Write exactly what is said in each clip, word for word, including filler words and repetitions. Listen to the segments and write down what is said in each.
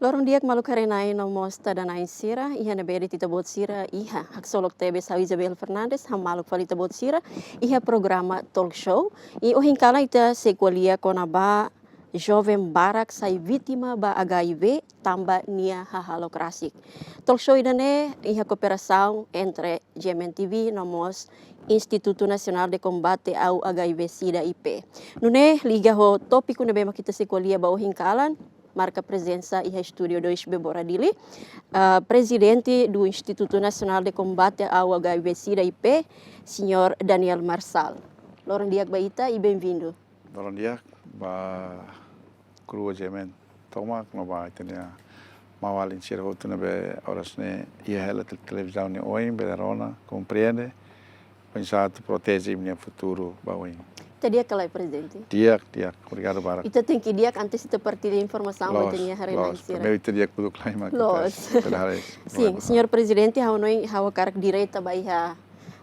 Loron di'ak maluk haree-na'in no mós tadanain sira, iha ne'ebé de'it ita-boot sira iha. Haksolok tebes ha'u Isabel Fernandes, hamaluk fali ita-boot sira iha programa Talk Show. I ohin kalan ita sei ko'alia kona-ba joven barak sai vítima ba H I V tanba nia hahalok rasik. Talk Show ida-ne'e iha kooperasaun entre G M N T V no mós Instituto Nacional de Combate ao H I V SIDA I P. Nune'e liga ho tópiku ne'ebé mak ita sei ko'alia ba ohin kalan, marka prezensa iha estúdiu dois Bebora Dili, ah, Prezidente do Instituto Nacional de Combate ao H I V SIDA I P, señór Daniel Marçal. Loron di'ak ba ita i bem-vindo. Loron di'ak ba kru G M N tomak no ba ita-nia maun-alin sira hotu ne'ebé oras ne'e iha hela tel-, televizaun nia oin, bele rona, komprende, oinsá atu proteje imi-nia futuru ba oin. Ita di'ak ka lae, Prezidente? Di'ak, di'ak. Obrigadu barak. Ita tenke di'ak antes ita partilla informasaun ba ita-nia haree-na'in sira. Primeiru ita di'ak buat lain mak ita bele haree. Sin, señór Prezidente, ha'u hanoin ha'u hakarak direta ba iha,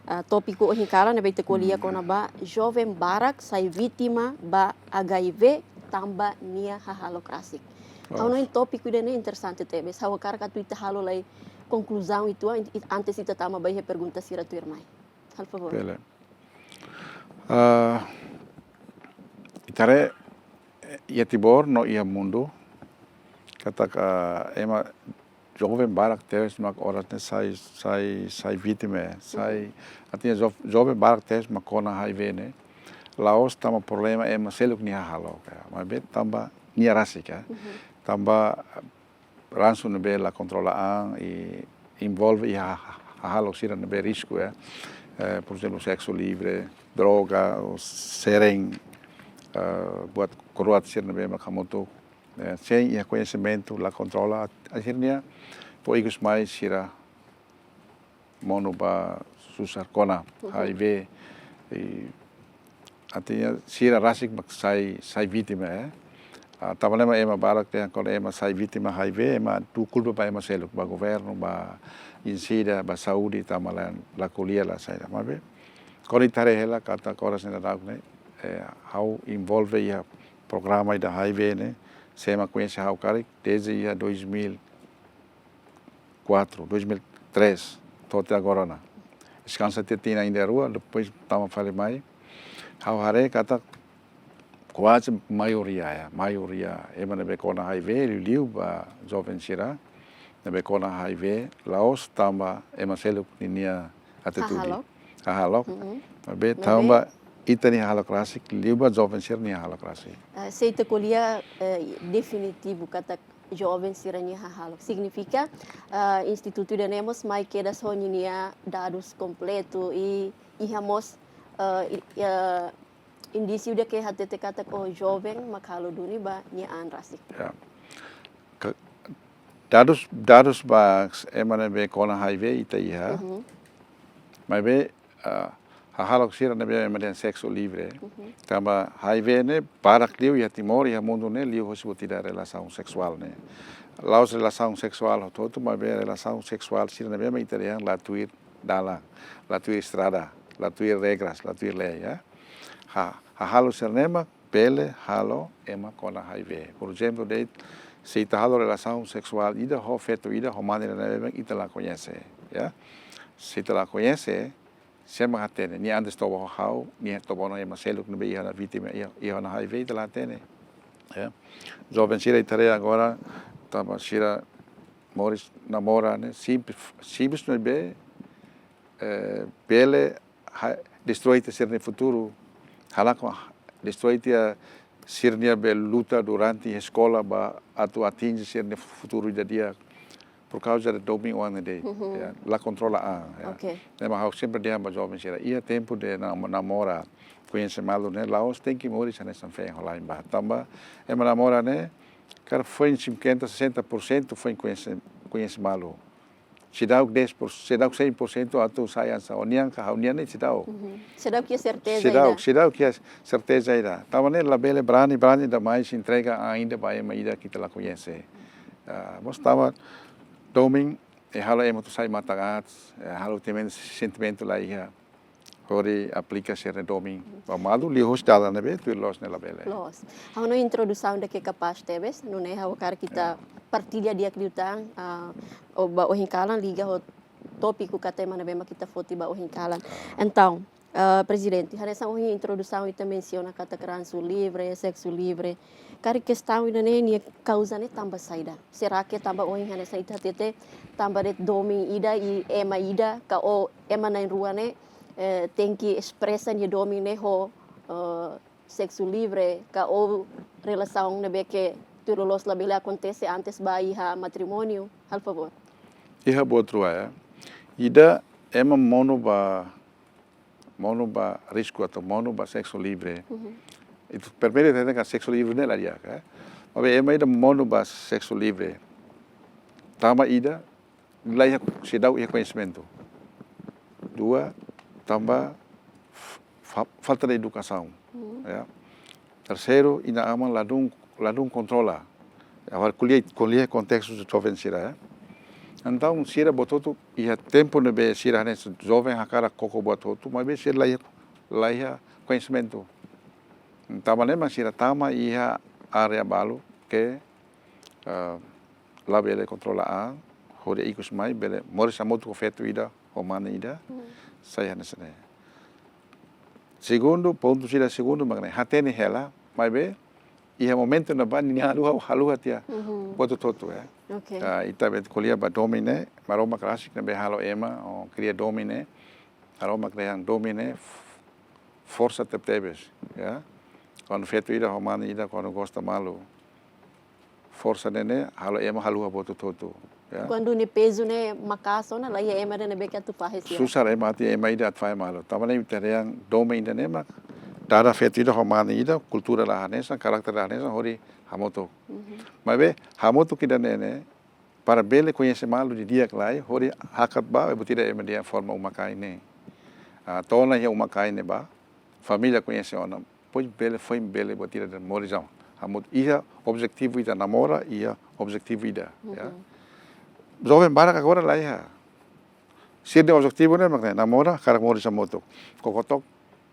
ah, tópiku ohin kalan ne'ebé ita ko'alia kona-ba joven barak sai vítima ba H I V tanba nia hahalok rasik. Ha'u hanoin tópiku ida-ne'e interesante tebes. Ha'u hakarak atu ita halo lai konkluzaun uitoan, antes ita tama ba iha pergunta sira tuirmai. Halo favór. Bele. Ah, ita haree, eh, iha Timor no iha mundu, katak, ah, ema joven barak tebes mak oras ne'e sai, sai, sai vítima, sai, artinya jo-, joven barak tebes mak kona H I V ne'e. La'ós tanba problema ema seluk nia hahalok, ya. Maibé tanba nia rasik, ya. Tanba ransu ne'ebé la kontrola an i envolve iha ha-, hahalok sira ne'ebé risku, ya. Eh, por ezemplu, seksu livre, droga, ou seren, eh, buat kruel sira ne'ebé mak hamutuk, eh, sein iha koñesimentu, la kontrola, akhirnya fó ikus mai sira monu ba susar kona H I V, i artinya sira rasik mak sai, sai vítima, eh. Ah, tanba ne'e mak ema barak dehan kuandu ema sai vítima H I V, ema tuur kulpa ba ema seluk, ba governu, ba INCIDA, ba saúde, tanba la, la ko'alia, la saida. Maibé kuandu ita haree hela katak oras ne'e daudaun ne'e, eh, ha'u envolve iha programa ida H I V ne'e, se ema koñese ha'u karik, desde iha dois mil quatro, dois mil três, to'o até agora ona. Deskansa tiha tinan ida rua, depois tama fali mai. Ha'u haree katak kuaze maioria, ya, maioria ema ne'ebé kona H I V, liuliu ba joven sira ne'ebé kona H I V, la'ós tanba ema seluk ninia atitude. Hahalok. Hahalok. Maibé tanba ita-nia hahalok rasik, liuliu ba joven sira-nia hahalok rasik. Ah, se ita ko'alia, eh, definitivu katak joven sira-nia hahalok. Signifika, eh, institutu ida-ne'e mós mai kedas ho ninia dadus kompletu i iha mós, eh, i, eh, indísiu ida ke hatete katak joven mak halo duni ba nia an rasik. Ya. Ke, dadus, dadus ba ema ne'ebé kona H I V ita iha. Maibé, ah, hahalok sira ne'ebé ema dehan seksu livre. Tanba H I V ne'e barak liu iha Timor, iha mundu ne'e liu hosi buat ida relasaun seksuál ne'e. La'ós relasaun seksuál hotu-hotu, maibé relasaun seksuál sira ne'ebé mak ita dehan la tuir dalan, la tuir estrada, la tuir regras, la tuir lei, ya. Ha, hahalok sira-ne'e mak bele halo ema kona H I V. Por ezemplu, de'it, se ita halo relasaun seksuál ida ho feto ida, ho mane ida ne'ebé ita la koñese, ya. Se ita la koñese, sé mak hatene, nia antes toba ho ha'u, nia toba ona ema seluk ne'ebé iha ona vítima, iha, iha ona H I V, ita la hatene. Ya. Joven sira ita haree agora, tanba sira moris namora ne'e, simples, simples ne'ebé, eh, bele ha-, destroi tiha sira-nia futuru, halakon, destroi tiha sira-nia be luta durante eskola ba atu atinje sira-nia futuru ida di'ak, por kauza de domin oan ne'e de'it, ya, la kontrola an, ya. Ne'e mak ha'u sempre dehan ba joven sira, iha tempu de nam-, namora, koñese malu ne'e, la'ós tenke moris hanesan feen ho la'en ba. Tanba ema namora ne'e, karik foin cinquenta, sessenta por cento foin koñese, koñese malu. Seidauk dez por, seidauk cem por cento atu sai hanesan ó-nian ka ha'u-nian ne'e seidauk. Seidauk iha serteza ida. Seidauk, seidauk iha serteza ida. Tanba ne'e labele brani, brani demais entrega an ida ba ema ida ke ita la koñese. Ah, mós tanba domin, eh, halo ema atu sai matan aat, eh, halo tiha mós sentimentu la iha. hodi aplika sira-nia domin ba malu, liuhosi dalan ne'ebé tuir loos ne'e labele. Loos. Ha'u hanoin introdusaun daqui kapás tebes, nune'e ha'u hakarak ita Ya. partilla di'ak liután, ah, o ba ohin kalan liga ho tópiku ka tema ne'ebé mak ita foti ba ohin kalan. Entaun, ah, Prezidente, hanesan ohin introdusaun ita mensiona katak ransu livre, seksu livre. Karik kestaun ida-ne'e nia kauza ne'e tanba saida? Será que tanba ohin hanesan ita hatete tanba de'it domin ida i ema ida ka o ema na'in-rua ne'e, eh, tenke espresa nia domin ne'e ho, eh, seksu livre ka o relasaun ne'ebé ke tuir loloos labele akontese antes ba iha matrimóniu? Halo favór. Iha buat rua, ya. Ida, ema monu ba, monu ba risku atu monu ba seksu livre. Uhum. Ita primeiru ita hatene katak seksu livre ne'e la di'ak, ya. Maibé ema ida monu ba seksu livre tanba ida, laiha, seidauk iha koñesimentu. Dua, tanba fa-, falta de edukasaun. Uhum. Ya. Terseiru, inan-aman ladún, ladún kontrola. Agora, ko'alia, ko'alia kontestu joven sira, ya. Entaun, sira buat hotu, iha tempu ne'ebé sira hanesan joven hakarak koko buat hotu, maibé sira laiha, laiha koñesimentu. Tanba ne'e mak sira tama iha área balu ke, eh, labele kontrola an, hodi ikus mai bele moris hamutuk ho feto ida, ho mane ida, Hmm. sai hanesan ne'e. Segundu, pontu sira segundu mak ne'e, hatene hela, maibé, iha momentu ne'ebá ninia haluha, haluha tiha, Mhm. buat hotu-hotu, ya. Oke. Ah, ita bele ko'alia ba domin ne'e, Maromak rasik ne'ebé halo ema, o kria domin ne'e, Maromak dehan domin ne'e, f-, forsa tebetebes, ya. Kuandu feto ida ho mane ida, kuandu gosta malu, forsa ne'e ne'e halo ema haluha buat hotu-hotu, ya. Kuandu nia pezu ne'e maka'as ona, laiha ema ida ne'ebé ke atu fahe sira. Susar ema atu, ema ida atu fahe malu. Tanba ne'e ita dehan domin ida-ne'e mak dada feto ida ho mane ida, kultura la hanesan, karakter la hanesan, hodi hamutuk. Mhm. Maibé, hamutuk ida-ne'e ne'e, para bele koñese malu didi'ak lai, hodi hakat ba, buat ida ema dehan forma uma-kain ne'e. Ah, to'o ona iha uma-kain ne'ebá, família koñese ona, depois bele, foin bele buat ida de'it moris hamutuk. Iha objetivu ida namora, iha objetivu ida, ya. Mhm. Joven barak agora laiha. Sira-nia objetivu ne'e mak ne'e, namora, hakarak moris hamutuk. Koko took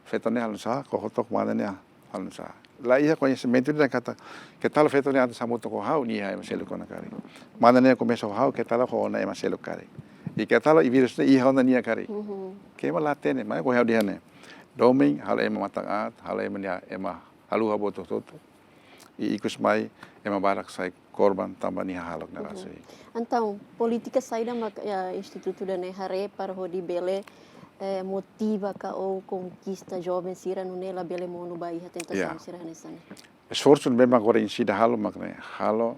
feto ne'e halo nusá, koko took mane ne'e halo nusá. Laiha koñesimentu ida katak, keta halo feto ne'e antes hamutuk ho ha'u, nia iha ema seluk ona karik. Mane ne'e komesa ho ha'u, keta halo ho ona ema seluk karik. I keta halo i vírus ne'e iha ona nia karik. Mhm. Ke ema la hatene, mai ko ha'u dehan ne'e. Domin, halo ema matan-aat, halo ema nia, ema haluha buat hotu-hotu. I ikus mai, ema barak sai korban tanba nia hahalok ne'e Mhm. rasik. Entaun, polítika saida mak, ya, institutu ida-ne'e haree para hodi bele, eh, motiva ka o konkista joven sira nune'e labele monu ba iha tentasaun Ya. sira hanesan ne'e? Esforsu ne'ebé mak agora INCIDA halo mak ne'e, halo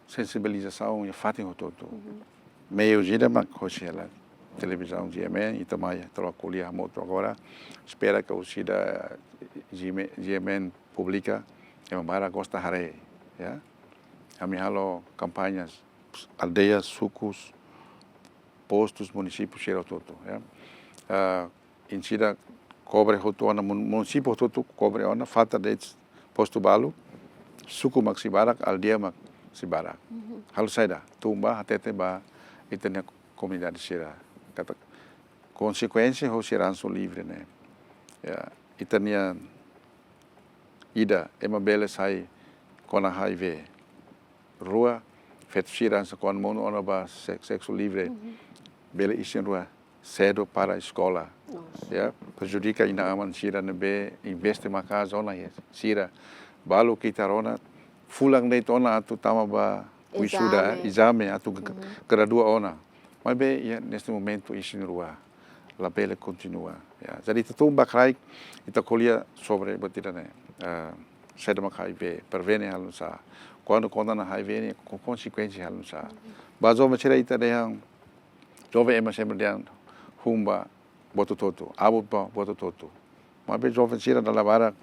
sensibilizasaun iha fatin hotu-hotu. Mhm. Meius ida mak hosi hela televizaun GMN, ita mai troka ko'alia hamutuk agora. Espera katak orsida GMN, GMN publika, ema barak gosta haree, ya. Ami halo kampañas, aldeias, sukus, postus, munisípiu sira hotu-hotu, ya. Ah, INCIDA kobre hotu ona mun-, munisípiu hotu-hotu kobre ona, falta de'it postu balu, suku mak sei barak, aldeia mak sei barak. Mhm. Halo saida, tun ba, hatete ba ita-nia komunidade sira. Katak konsekuénsia hosi ransu livre ne'e. Ya, ita-nia ida, ema bele sai kona HIV. Rua, feto sira hanesan kuandu monu ona ba se-, seksu livre. Mhm. Bele isin-rua, sedu para eskola. Nossa. Ya, prejudika inan-aman sira ne'ebé investe maka'as ona iha sira. Balu ki'ik rona, fulan de'it ona atu tama ba wisuda, Ezame. Ezame, atu g-, Mhm. gradua ona. Maibé, ya, neste momentu isin-rua labele kontinua. Ya, jadi ita tun ba kraik, ita ko'alia sobre buat ida-ne'e. Eh, saida mak HIV, prevene halo nusá. Kuandu kona ona HIV ne'e, ko-, konsekuénsia halo nusá. Mhm. Ba joven sira ita dehan, joven ema sempre dehan, hun ba buat hotu-hotu, abut ba buat hotu-hotu. Maibé joven sira dala barak,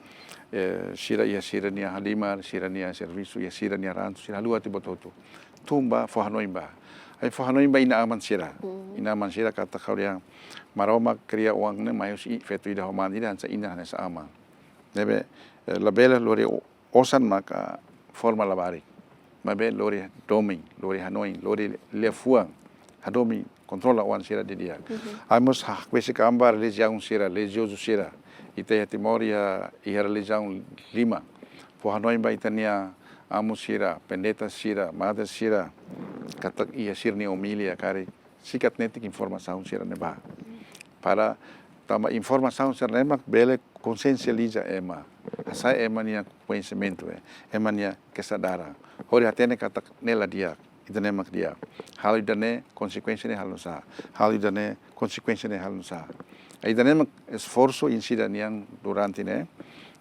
eh, sira iha sira-nia halimar, sira-nia servisu, iha sira-nia ransu, sira haluha tiha buat hotu. Tun ba fó hanoin ba. Ai fó hanoin ba inan-aman sira. Hmm. Inan-aman sira katak ha'u dehan Maromak kria oan ne'e mai husi feto ida ho mane ida hanesan inan hanesan aman. Ne'ebé, eh, labele lori o-, osan maka forma labarik. Maibé lori domin, lori hanoin, lori liafuan, hadomi kontrola oan sira didi'ak. Ami mós hakbesik an ba relijiaun sira, relijiozu sira. Ita iha Timor iha, iha relijiaun lima. Fó hanoin ba ita-nia amu sira, pendeta sira, madre sira, katak iha sira-nia omilia karik, sikat netik informasaun sira-ne'e ba. Para tanba informasaun sira-ne'e mak bele konsiensializa ema. Hasa'e ema nia koñesimentu, eh, ema nia kesadaran. Hodi hatene katak ne'e la di'ak, ida-ne'e mak di'ak. Halo ida-ne'e konsekuénsia ne'e halo nusá. Halo ida-ne'e konsekuénsia ne'e halo nusá. Ida-ne'e mak esforsu INCIDA nian durante ne'e.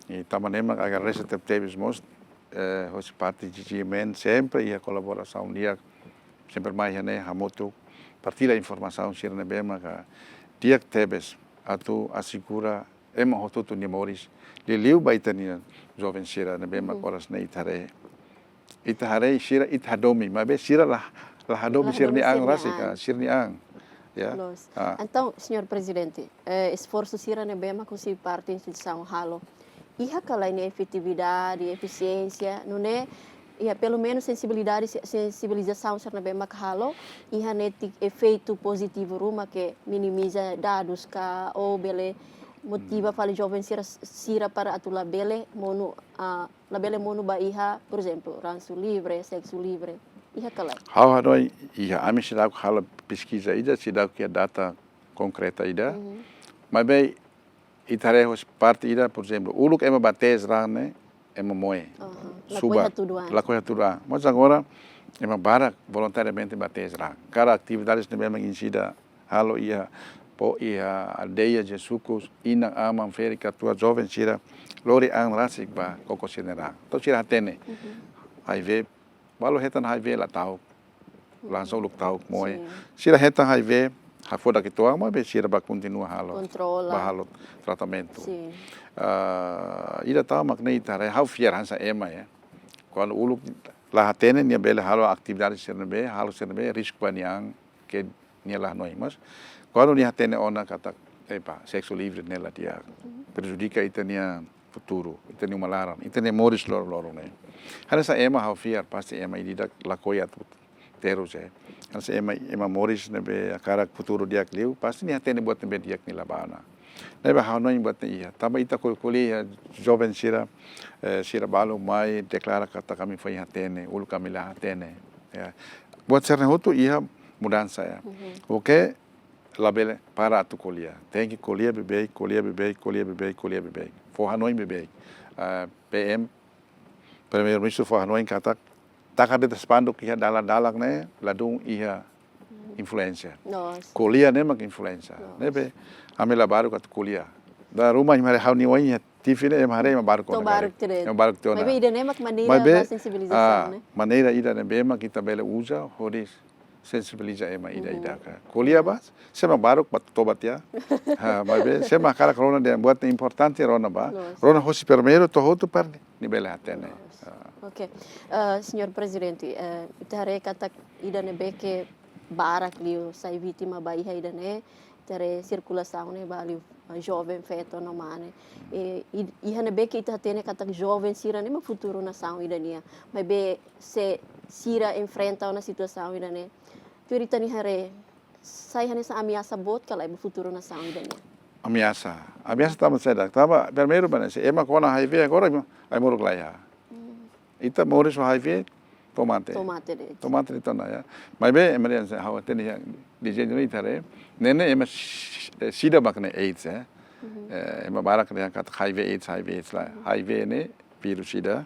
I tanba ne'e mak agradese tebetebes mós, eh, hosi parte G G M N sempre iha kolaborasaun di'ak, sempre mai iha ne'e hamutuk partilla informasaun sira ne'ebé maka di'ak tebes atu asegura ema hotu-hotu nia moris. Liuliu ba ita-nia joven sira ne'ebé mak oras ne'e ita haree. Ita haree sira ita hadomi, maibé sira la, la hadomi sira-nia an rasik, sira-nia an. Sira-nia an. Ya. Loos. Ah. Entaun, Señór Prezidente, eh, esforsu sira ne'ebé mak husi parte instituisaun halo, iha ka lae nia efetividade, efisiénsia, nune'e iha pelumenus sensibilidade, se-, sensibilizasaun sira ne'ebé mak halo, iha netik efeitu pozitivu ruma ke minimiza dadus ka, ou bele motiva fali joven sira, sira para atu labele monu, ah, labele monu ba iha, por ezemplu, ransu livre, seksu livre. Iha ka lae? Ha'u hanoin iha, ami seidauk halo peskiza ida, seidauk iha data konkreta ida. Maibé ita haree hosi parte ida, por ezemplu, uluk ema ba test raan ne'e, ema moe. Aha. Suba. Lakohi hatudu an. Lakohi hatudu an. Mas agora, ema barak voluntariamente ba test raan. Karik atividades ne'ebé mak INCIDA halo iha, po iha aldeia, iha sukus, inan-aman, ferik, katuas, joven sira, lori an rasik ba koko sira-nia raan. Entaun sira hatene HIV, balu hetan HIV la ta'uk, langsung uluk ta'uk moe. Sin. Sira hetan HIV, hafodak uitoan, maibé sira ba kontinua halo. Kontrola. Ba halo tratamentu. Sin. Ah, ida tan mak ne'e ita haree, ha'u fiar hanesan ema, ya. Kuandu uluk la hatene, nia bele halo atividade sira ne'ebé, halo sira ne'ebé, risku ba nia an, ke nia la hanoin. Mas kuandu nia hatene ona katak, epa, seksu livre ne'e la di'ak, prejudika ita-nia futuru, ita-nia uma laran, ita-nia moris loroloron ne'e. Hanesan ema ha'u fiar, pasti ema ida-idak lakohi atu terus, eh. Hanesan ema, ema moris ne'ebé hakarak futuru di'ak liu, pasti nia hatene buat ne'ebé di'ak nia la bá ona. Ne'ebé ha'u hanoin buat ne'e iha. Tanba ita ko'alia, ko'alia joven sira, eh, sira balu mai deklara katak ami foin hatene, uluk ami la hatene. Ya. Buat sira-ne'e hotu iha mudansa, ya. Oke, labele para atu ko'alia. Tenke ko'alia beibeik, ko'alia beibeik, ko'alia beibeik, ko'alia beibeik. Fó hanoin beibeik. Ah, P M, Primeiru-Ministru fó hanoin katak taka de'it spanduk iha dalan-dalan ne'e, ladún iha influénsia. Loos. Ko'alia ne'e mak influénsia. Loos. Ne'ebé, ami la baruk atu ko'alia. Dala ruma imi haree ha'u-nia oin iha T V ne'e, ema haree ema baruk. To'o baruk tiha ona. Ema baruk tiha ona. Maibé ida-ne'e mak maneira ba sensibilizasaun, ah, ne'e? Maneira ida ne'ebé mak ita bele uza, hodi sensibiliza ema ida-idak. Ko'alia ba, sé mak baruk ba toba tiha. Ha, maibé sé mak hakarak rona dehan buat importante rona ba. Loos. Rona hosi primeiru to'o hotu para nia bele hatene. Loos. Ah. Oke. Eh, Señór Prezidente, eh, ita haree katak ida ne'ebé ke barak liu sai vítima ba iha ida-ne'e, ita haree sirkulasaun ne'e ba liu, eh, joven, feto no mane. Eh, i-, iha ne'ebé ke ita hatene katak joven sira-ne'e mak futuru nasaun ida nian. Maibé se sira enfrenta ona situasaun ida-ne'e, tuir ita-nia haree, sai hanesan ameasa boot ka lae ba futuru nasaun ida nian? Ameasa. Ameasa tanba saida? Tanba primeiru ba ne'e, se ema kona HIV agora, ai-moruk laiha. Ita moris ho HIV, to'o mate. To'o mate de'it. To'o mate de'it ona, ya. Maibé, ema dehan, ha'u hatene iha dezeñu ne'e ita haree, ne'e ne'e ema s-, eh, sida mak ne'e AIDS, eh. Eh, ema barak dehan katak HIV AIDS, HIV AIDS lae. HIV ne'e vírus sida.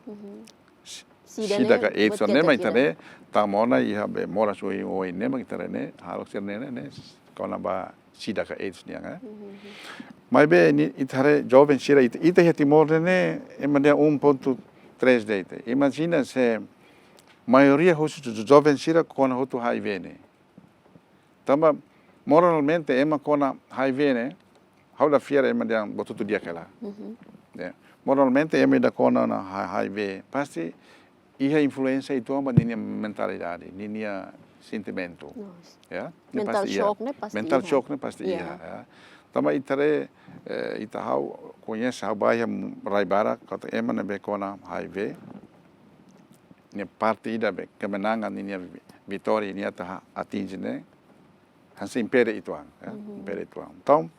S-, sida ka AIDS ne'e mak ita haree, tan mona iha be moras oioin ne'e mak ita haree ne'e, halo sira ne'e ne'e, ne'e, kona-ba sida ka AIDS nian, eh. Maibé ne'e ita haree joven sira, ita, ita iha Timor ne'e, ema dehan um ponto três de'it. Imajina se maioria husi jo-, jo-, joven sira kona hotu HIV ne'e. Tanba moralmente ema kona HIV ne'e, ha'u la fiar ema dehan buat hotu di'ak hela. Ya. Moralmente ema ida kona ona H-, HIV, pasti iha influénsia uitoan ba ninia mentalidade, ninia sentimentu. Loos. Ya? Ne'e mental pasti iha. Choque ne'e pasti iha. Mental choque ne'e pasti iha, ya. Tanba ita haree, eh, ita ha'u koñese, ha'u bá iha rai barak, katak ema ne'ebé kona HIV, nia parte ida be kemenangan ninia vi-, vitória nia atu atinje ne'e, hanesan impede uitoan, ya, impede uitoan. Entaun,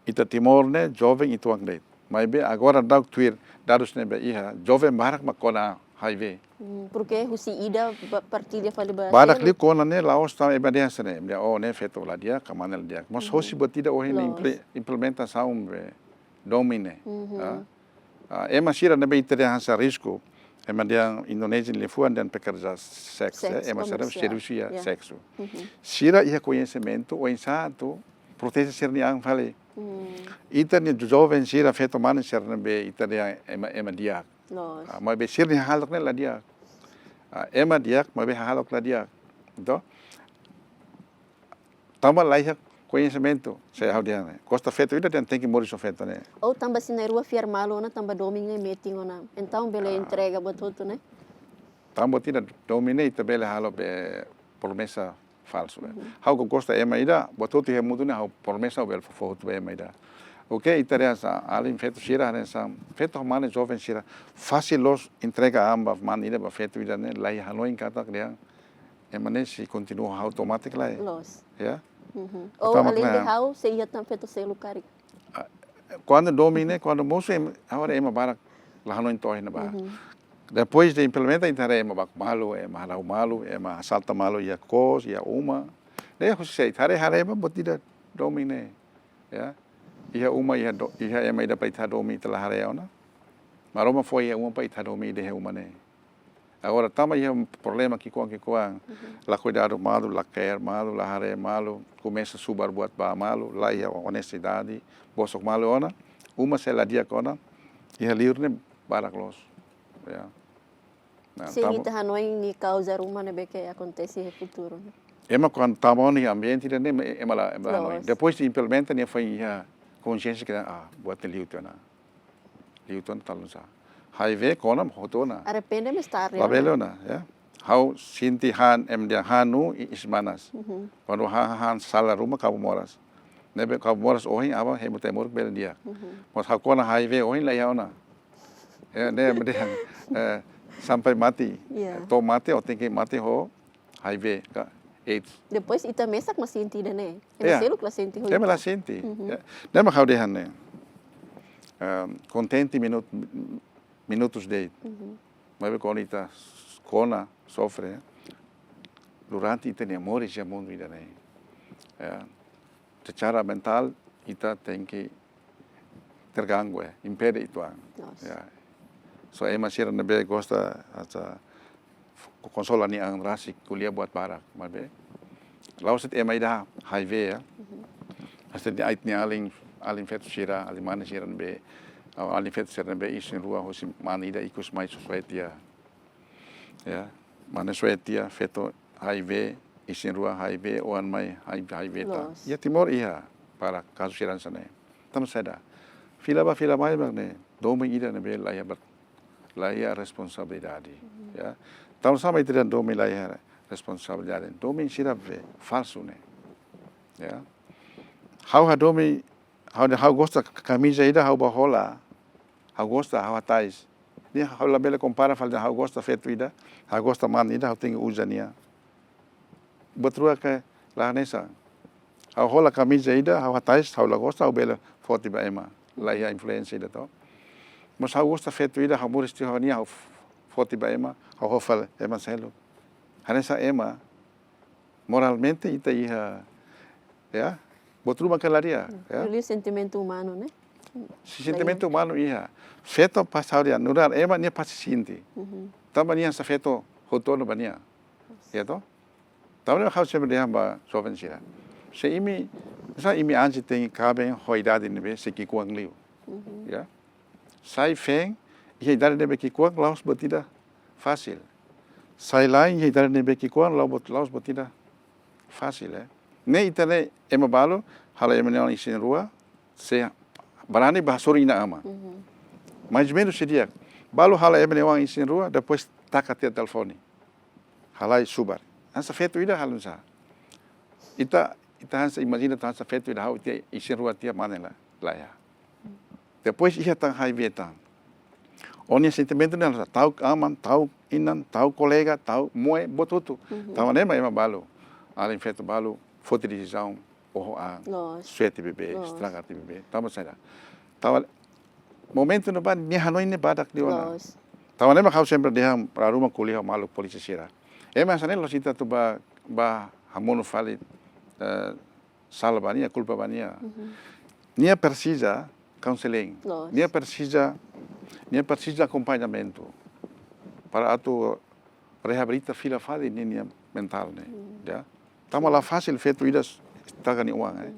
ita Timor ne'e joven uitoan de'it. Maibé agora daudaun tuir dadus ne'ebé iha, joven barak mak kona HIV. Hmm, porke husi ida ba-, partilla fali ba barak seluk. Liu kona ne'e la'ós tanba ema dehan hanesan ne'e, ema dehan, oh, ne'e feto la di'ak, ka mane la di'ak. Mas hosi buat ida ohin implementasaun be domin ne'e. Ah, ema sira ne'ebé ita dehan hanesan risku, ema dehan Indonézia nia liafuan dehan pekerja seks, eh, ema sira servisu iha seksu. Sira iha koñesimentu oinsá atu proteje sira-nia an fali. Ita-nia joven sira, feto mane sira ne'ebé ita dehan ema, ema di'ak. Ah, maibé sira-nia hahalok ne'e la di'ak. Ah, ema di'ak, maibé hahalok la di'ak. Entaun, tanba la iha koñesimentu, se ha'u dehan ne'e. Gosta feto ida dehan tenke moris ho feto ne'e. Ou tanba sira na'in-rua fiar malu ona, tanba domin ne'e metin ona. Entaun bele entrega buat hotu ne'e. Tanba ida domin ne'e ita bele halo be promesa falsu, eh. Ha'u gosta ema ida, buat hotu iha mundu ne'e ha'u promesa ha'u bele fó hotu ba ema ida. Oke, ita dehan hanesan, alin feto sira, hanesan feto mane joven sira, fasil loos entrega an ba mane ida, ba feto ida ne'e, la iha hanoin katak dehan ema ne'e sei kontinua ho ha'u to'o mate ka lae. Loos. Ya? Ou alende ha'u, sei iha tan feto seluk karik. Ah, kuandu domin ne'e, kuandu mosu, em-, agora ema barak la hanoin to'o iha ne'ebá. Depois de implementa, ita haree ema baku malu, ema hala'o malu, ema asalta malu iha kos, iha uma. Ne'e husi sé ita haree, haree ba buat ida domin ne'e. Ya. Iha uma, iha do-, iha ema ida para ita hadomi ita la haree ona. Maromak fó iha uma para ita hadomi ida iha uma ne'e. Agora, tanba iha problema ki'ikoan-ki'ikoan, la kuidadu malu, la care malu, la haree malu, komesa subar buat ba malu, la iha onestidade, bosok malu ona, uma sei la di'ak ona, iha liur ne'e barak loos. Ya. Nah, sei tanba ita hanoin nia kauza ruma ne'ebé ke akontese iha futuru ne'e. Ema kuandu tama ona iha ambiente ida-ne'e, ema la, ema la hanoin. Loos. Depois de implementa, nia foin iha konxiénsia katak, ah, buat ne'e liu tiha ona. Liu tiha ona, tau oinsá. HIV kona hotu ona. Arrepende mais tarde, labele ona, ya. Ha'u sente han, ema dehan han nu i-, iis manas. Kuandu han, han sala ruma, kabu moras. Ne'ebé kabu moras ohin, aban hemu temur bele di'ak. Mas ha'u kona HIV ohin la iha ona. Ya, ne'e ema dehan, eh, sampai mati. Ya. To'o mate, ó tenke mate ho HIV ka AIDS. Depois ita mesak mak sente ida-ne'e. Ema seluk la sente ho ita. Ema la sente. Ya. Ne'e mak ha'u dehan ne'e. Ehm, kontente minut-, minutus de'it. Maibé kuandu ita kona, sofre, durante ita-nia moris iha mundu ida-ne'e. Ya. Secara mentál, ita tenke terganggu, eh, impede uitoan. Loos. Ya. So ema sira ne'ebé gosta atu konsola nia an rasik ko'alia buat barak, maibé la'ós de'it ema ida HIV, ya. Hasta de'it nia alin, alin feto sira, alin mane sira ne'ebé, alin feto sira ne'ebé isin-rua husi mane ida ikus mai sosoe tiha. Ya, mane soe tiha, feto HIV, isin-rua HIV, oan mai HIV, HIV tan. Loos. Iha Timor iha, para kazu sira hanesan ne'e. Tanba saida? Fila bá fila mai mak ne'e, domin ida ne'ebé la iha ber-, la iha responsabilidade. Ya. Tanba saida mak ita dehan domin la iha responsabilidade? Domin sira be falsu ne'e. Ya. Ha'u hadomi, ha'u, ha'u gosta kamiza ida, ha'u bá hola. Ha'u gosta, ha'u hatais. Ne'e ha'u labele kompara fali dehan ha'u gosta feto ida, ha'u gosta mane ida, ha'u tenke uza nia. Buat rua ke la hanesan. Ha'u hola kamiza ida, ha'u hatais, ha'u la gosta, ha'u bele foti ba ema. La iha influénsia ida to. Mas ha'u gosta feto ida, ha'u moris tiha ho nia, ha'u f-, foti ba ema, ha'u ho fali ema seluk. Hanesan ema, moralmente ita iha, ya, buat ruma ke la di'ak, ya. Liu sentimentu umanu, ne'e? Sentimentu umanu iha. Feto pas ha'u dehan, nu'udar ema nia pasti sente. Tanba nia hanesan feto hotu ona ba nia. Ya to? Tanba ne'e ha'u sempre dehan ba joven sira. Se imi, sa imi ansi tenke kaben ho idade ne'ebé sei ki'ikoan liu. Ya. Sai feen, iha idade ne'ebé ki'ikoan, la'ós buat ida fasil. Sai la'en, iha idade ne'ebé ki'ikoan, la'ós buat, la'ós buat ida fasil, eh. Ne'e ita ne'e ema balu, halo ema nia oan isin-rua, sei barani bá hasoru inan-aman. Mais ou menus sei di'ak. Balu halo ema nia oan isin-rua, depois taka tiha telefone. Halai subar. Hanesan feto ida halo oinsá. Ita, ita hanesan imajina ita hanesan feto ida ha'u tiha isin-rua tiha mane la, la iha. Depois iha tan HIV tan. Ó-nia sentimentu ne'e hanesan ta'uk aman, ta'uk inan, ta'uk kolega, ta'uk moe, buat hotu. Tanba ne'e mak ema balu. Alin feto balu, foti desizaun oho an, suete bebé, estraga atu bebé. Tanba saida? Tanba momentu ne'ebá nia hanoin ne'e badak liu ona. Tanba ne'e mak ha'u sempre dehan, ha'u ruma ko'alia ho maluk polísia sira. Ema hanesan ne'e la'ós ita atu bá, bá hamonu fali, eh, sala ba nia, kulpa ba nia. Nia presiza counseling. Nia presiza, nia presiza akompañamentu para atu reabilita fila fali ninia mentál ne'e. Ya. Tanba la fasil feto ida estraga nia oan, eh.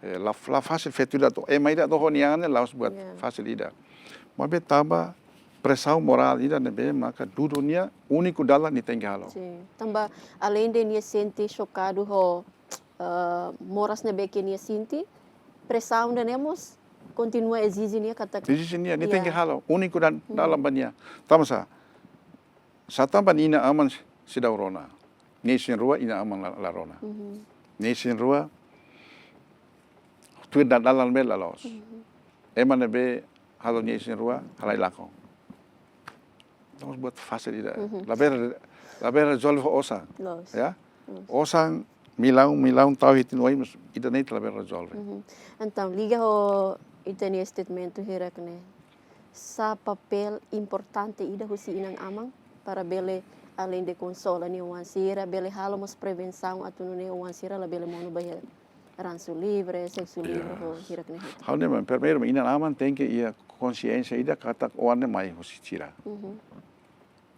Eh, la, la fasil feto ida atu, ema ida atu ho nia an ne'e la'ós buat fasil ida. Maibé tanba presaun morál ida ne'ebé maka dudu nia úniku dalan nia tenke halo. Sin. Tanba aleinde nia sente xokadu ho, eh, moras ne'ebé ke nia sente, presaun ida-ne'e mós kontinua ezije nia katak. Ezije nia, nia tenke halo. Úniku dan dalan ba nia. Tanba sá? Sá tanba nia inan-aman seidauk rona. Nia isin-rua, inan-aman la, la rona. Nia isin-rua tuir dalan ne'ebé la loos. Ema ne'ebé halo nia isin-rua halai lakon. Entaun buat fasil ida. Labele, labele rezolve ho osan. Ya? Osan millaun, millaun tau iha ita-nia oin, mas ida-ne'e labele rezolve. Entaun liga ho ita-nia statement hirak ne'e, sá papél importante ida husi inan-aman para bele aleinde konsola nia oan sira, bele halo mós prevensaun atu nune'e oan sira labele monu ba iha ransu livre, seksu livre ho hirak ne'e hotu. Ha'u hanoin, primeiru, inan-aman tenke iha konxiénsia ida katak oan ne'e mai husi sira.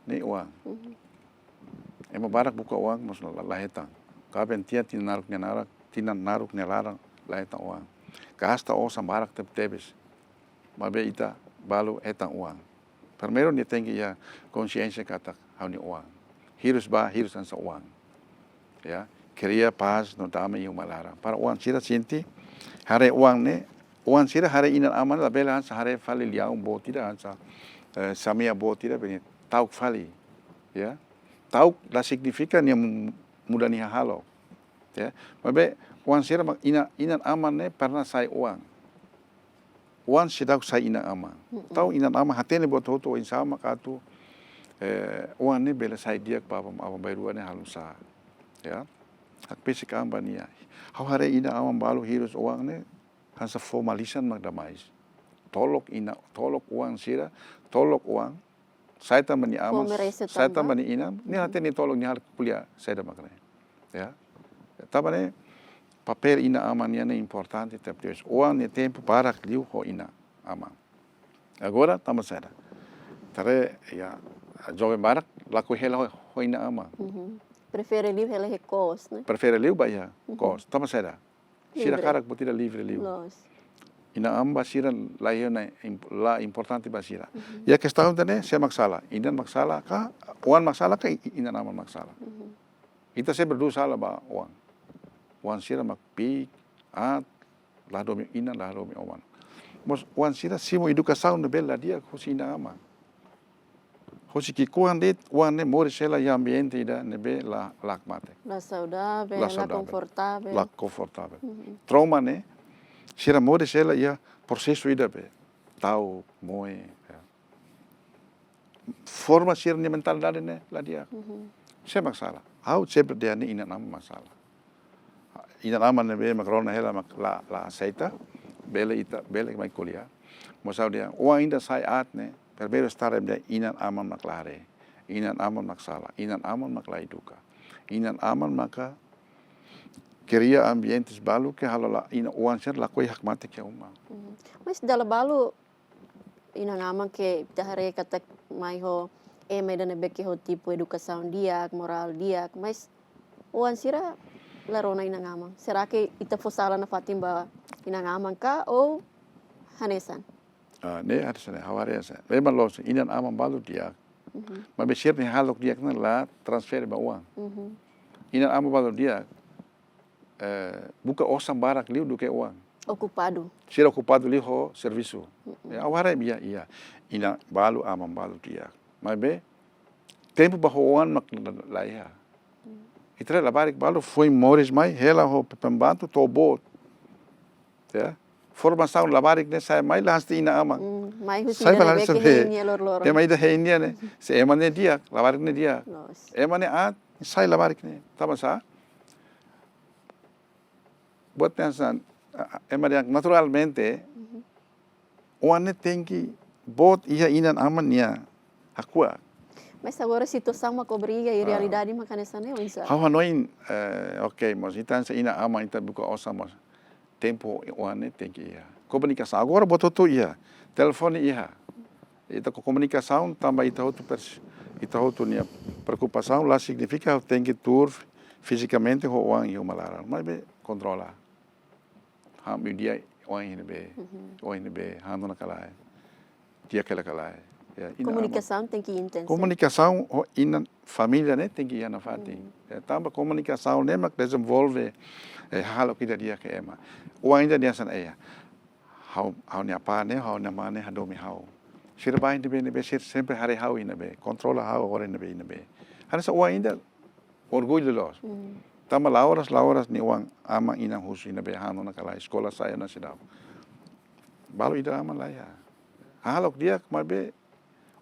Ne'e oan. Ema barak buka oan, mas la, la hetan. Kaben tiha tinan naruk nia laran, tinan naruk nia laran, la hetan oan. Gasta osan barak tebetebes. Maibé ita balu hetan oan. Primeiru nia tenke iha konxiénsia katak ha'u-nia oan. Hirus bá, hirus hanesan oan. Ya, kria pás no dame iha uma laran. Para oan sira sente, haree oan ne'e, oan sira haree inan-aman labele hanesan haree fali leaun boot ida hanesan, eh, samea boot ida bele ta'uk fali. Ya. Ta'uk la signifika nia mu-, muda nia hahalok. Ya. Maibé oan sira mak inan, inan-aman ne'e pernah sai oan. Oan seidauk sai inan-aman. Entaun inan-aman hatene buat hotu oinsá mak atu, eh, oan ne'e bele sai di'ak ba aban, aban-bainrua ne'e halo nu'usá. Ya. Hakbesik an ba nia. Ha'u haree inan-aman balu hirus oan ne'e hanesan fó malisan mak demais. Tolok inan, tolok oan sira, tolok oan, sai tan ba nia aman, sai tan ba nia inan, nia hatene tolok nia halo ko'alia saida mak ne'e. Ya. Tanba ne'e papél inan-aman nian ne'e importante, tapi oan nia tempu barak liu ho inan-aman. Agora, tanba saida? Haree, ya, joven barak lakohi hela ho, ho inan-aman. Prefere liu hela iha kos, ne'e? Prefere liu ba iha kos. Tanba saida? Sira hakarak buat ida livre liu. Inan-aman ba sira la iha ona im-, la importante ba sira. Ya kestaun ida-ne'e, sé mak sala? Inan mak sala ka, oan mak sala ka, i-, inan-aman mak sala? Ita sempre dudu sala ba oan. Oan sira mak piik, aat, la hadomi inan, la hadomi oan. Mas oan sira simu edukasaun ne'ebé la di'ak husi inan-aman. Husi ki'ikoan de'it, oan ne'e moris hela iha ambiente ida ne'ebé la, la hakmatek. La saudavel, la saudavel, konfortavel. La konfortavel. Trauma ne'e, sira moris hela iha prosesu ida be ta'uk, moe, ya. Forma sira-nia mentalidade ne'e la di'ak. Sé mak sala? Ha'u sempre dehan ne'e inan-aman mak sala. Inan-aman ne'ebé mak rona hela mak la, la aseita, bele ita, bele mai ko'alia. Mas ha'u dehan, oan ida sai aat ne'e, primeiru estar em dia inan-aman mak la haree. Inan-aman mak sala. Inan-aman mak la eduka. Inan-aman maka kria ambientes balu ke halo la, inan, oan sira lakohi hakmatek iha uma. Mas dala balu inan-aman ke ita haree katak mai ho ema ida ne'ebé ke ho tipu edukasaun di'ak, morál di'ak, mas oan sira la rona inan-aman. Será ke ita fó sala nafatin ba inan-aman ka ou hanesan? Ah, ne'e hanesan ne'e, ha'u haree hanesan ne'e. Memang loos, inan-aman balu di'ak. Maibé sira-nia hahalok di'ak ne'e la transfere ba oan. Inan-aman balu di'ak, eh, buka osan barak liu duké oan. Okupadu. Sira okupadu liu ho servisu. Ya, ha'u haree, iha, iha inan balu, aman balu di'ak. Maibé tempu ba ho oan mak la, la iha. Ita haree labarik balu foin moris mai, hela ho pembantu to'o boot. Ya. Formasaun labarik ne'e sai mai la hanesan inan-aman. Mai husi ida ne'ebé ke hein nia loron-loron. Ema ida hein nia ne'e. Se ema ne'e di'ak, labarik ne'e di'ak. Loos. Ema ne'e aat, sai labarik ne'e. Tanba sá? buat yang san, ema yang naturalmente, oan ne'e tenke boot iha inan-aman nia hakuak. Mas agora situasaun mak obriga i realidade mak hanesan ne'e, oinsá? Ha'u hanoin, eh, oke, mas ita hanesan inan-aman ita buka osan mas tempu oan ne'e tenke iha. Komunikasaun agora buat hotu iha. Telefone iha. Ita-nia komunikasaun tanba ita hotu pers-, ita hotu nia preokupasaun la signifika tenke tuur fizikamente ho oan iha uma laran. Maibé kontrola. Ha'u-nia oan iha ne'ebé, oan iha ne'ebé, ha'u-nia kalae. Di'ak hela kalae. Ya, inan-aman. Komunikasaun tenke intensu. Komunikasaun ho inan família ne'e tenke iha nafatin. Ya, tanba komunikasaun ne'e mak dezenvolve, eh, hahalok ida di'ak ho ema. Oan ida dehan hanesan ne'e. Ha'u, ha'u-nia apá ne'e, ha'u-nia amá ne'e hadomi ha'u. Sira bá iha ne'ebé, ne'ebé sira sempre haree ha'u iha ne'ebé, kontrola ha'u agora iha ne'ebé, iha ne'ebé. Hanesan oan ida orgullu loos. Tanba la'ós, la'ós nia oan aman inan husu iha ne'ebé ha'u-nia kalae eskola sai ona seidauk. Balu ida aman la iha. Hahalok di'ak maibé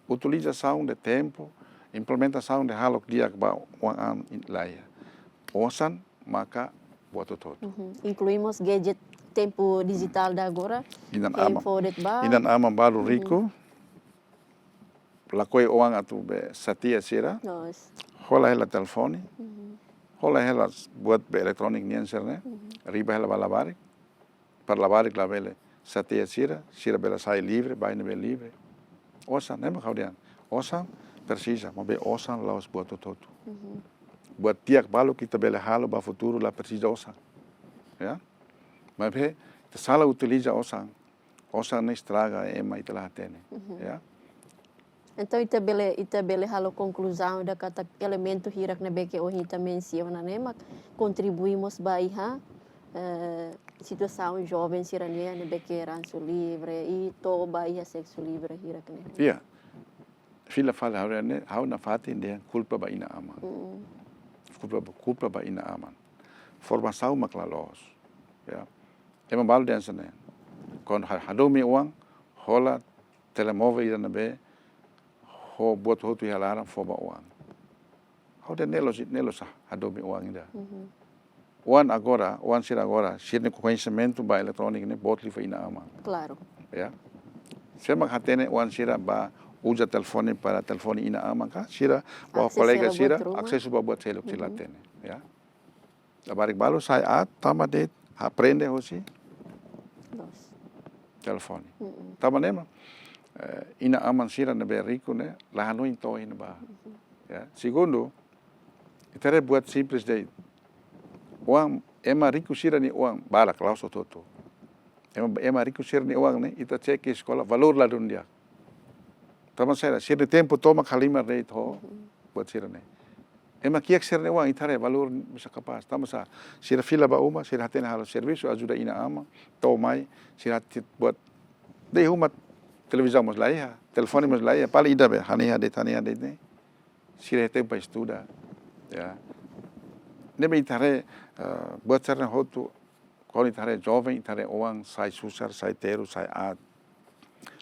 utilizasaun de tempu, implementasaun de hahalok di'ak ba oan an la iha. Osan maka buat hotu-hotu. Inklui mós gadget tempu dijitál ida agora. Inan-aman. Inan-aman balu riku. Lakohi oan atu be xateia sira. Hola hela telefone. Hola hela buat be eletróniku nian sira-ne'e. Riba hela ba labarik. Para labarik labele xateia sira, sira bele sai livre, bá iha ne'ebé livre. Osan, ne'e mak ha'u dehan. Osan presiza, maibé osan la'ós buat hotu-hotu. Buat di'ak balu ita bele halo ba futuru la presiza osan. Ya? Maibé ita sala utiliza osan. Osan ne'e estraga ema ita la hatene. Ya? Entaun ita bele, ita bele halo konkluzaun ida katak elementu hirak ne'ebé ke ohin ita mensiona ne'e mak kontribui mós ba iha, eh, situasaun joven sira-nian ne'ebé ke ransu livre i to'o ba iha seksu livre hirak ne'e. Ya. Fila fali ha'u dehan ne'e, ha'u nafatin dehan kulpa ba inan-aman. Kulpa ba, kulpa ba inan-aman. Formasaun mak la loos. Ya. Ema balu dehan hanesan ne'e. Kuandu ha-, hadomi oan, hola telemóvel ida ne'ebé ho buat hotu iha laran fó ba oan. Ha'u dehan ne'e la'ós, ne'e la'ós hadomi oan ida. Oan agora, oan sira agora, sira-nia koñesimentu ba eletróniku ne'e boot liu fali inan-aman. Klaru. Ya. Sé mak hatene oan sira bá uza telefone para telefone inan-aman ka, sira, ba kolega sira, asesu ba buat seluk sira la hatene. Ya. Labarik balu sai aat, tama de'it, aprende hosi telefone. Tanba ne'e mak, eh, inan-aman sira ne'ebé riku ne'e, la hanoin to'o iha ne'ebá. Ya. Segundu, ita haree buat simples de'it. Oan, ema riku sira-nia oan, barak, la'ós hotu-hotu. Ema, ema riku sira-nia oan ne'e, ita cek eskola, valór ladún di'ak. Tanba saida, sira-nia tempu tomak halimar de'it ho buat sira-ne'e. Ema kiak sira-nia oan ita haree valór mós kapás. Tanba sá, sira fila ba uma, sira hatene halo servisu, ajuda inan-aman, to'o mai, sira tit buat. De'it uma televizaun mós la iha, telefone mós la iha, paling ida be, hanehan de'it, hanehan de'it ne'e. Sira iha tempu ba estuda. Ya. Ne'ebé ita haree, eh, buat sira-ne'e hotu, kuandu ita haree joven, ita haree oan, sai susar, sai terus, sai aat.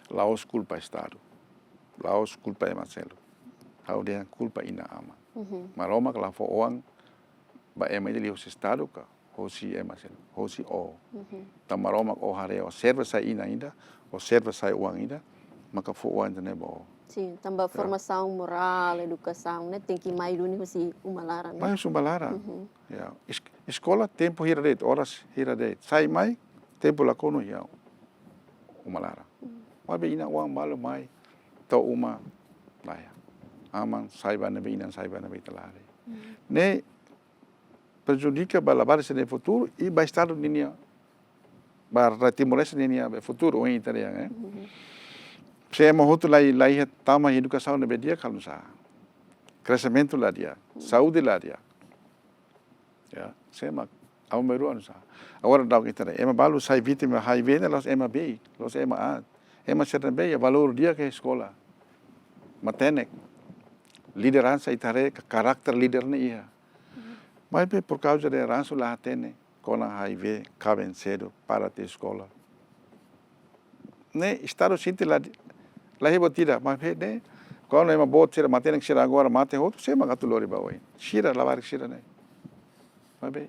La'ós kulpa Estadu. La'ós kulpa ema seluk. Ha'u dehan kulpa inan-aman. Maromak la fó oan ba ema ida liuhosi Estadu ka, hosi ema seluk, hosi ó. Tanba Maromak ó haree ó serve sai inan ida, ó serve sai oan ida, maka fó oan ida-ne'e ba ó. Sin, tanba formasaun morál, edukasaun, ne'e tenke mai duni hosi uma laran, ne'e? Mai hosi uma laran. Ya, es-, eskola tempu hira de'it, oras hira de'it. Sai mai, tempu la konu iha uma laran. Maibé inan-oan balu mai, to'o uma, la iha. Aman sai ba ne'ebé, inan sai ba ne'ebé ita la haree. Ne'e prejudika ba labarik sira-nia futuru i ba Estadu ninia, ba rai timorense ninia futuru, ohin ita dehan, eh. Se ema hotu la, la iha tama edukasaun ne'ebé di'ak, halo nusá? Kreximentu la di'ak, saúde la di'ak. Ya, sé mak, ha'u-nia meru oinsá? Agora daudaun ita haree, ema balu sai vítima HIV ne'e la'ós ema beik, la'ós ema aat. Ema sira-ne'ebé iha valór di'ak iha eskola. Matenek. Lideransa ita haree ka karakter líder ne'e iha. Maibé por kauza de ransu la hatene, kona HIV, kaben sedu, para tiha eskola. Ne'e Estadu sente la, la iha buat ida, maibé ne'e, kuandu ema boot sira matenek sira agora mate hotu, sé mak atu lori ba oin? Sira labarik sira-ne'e. Maibé,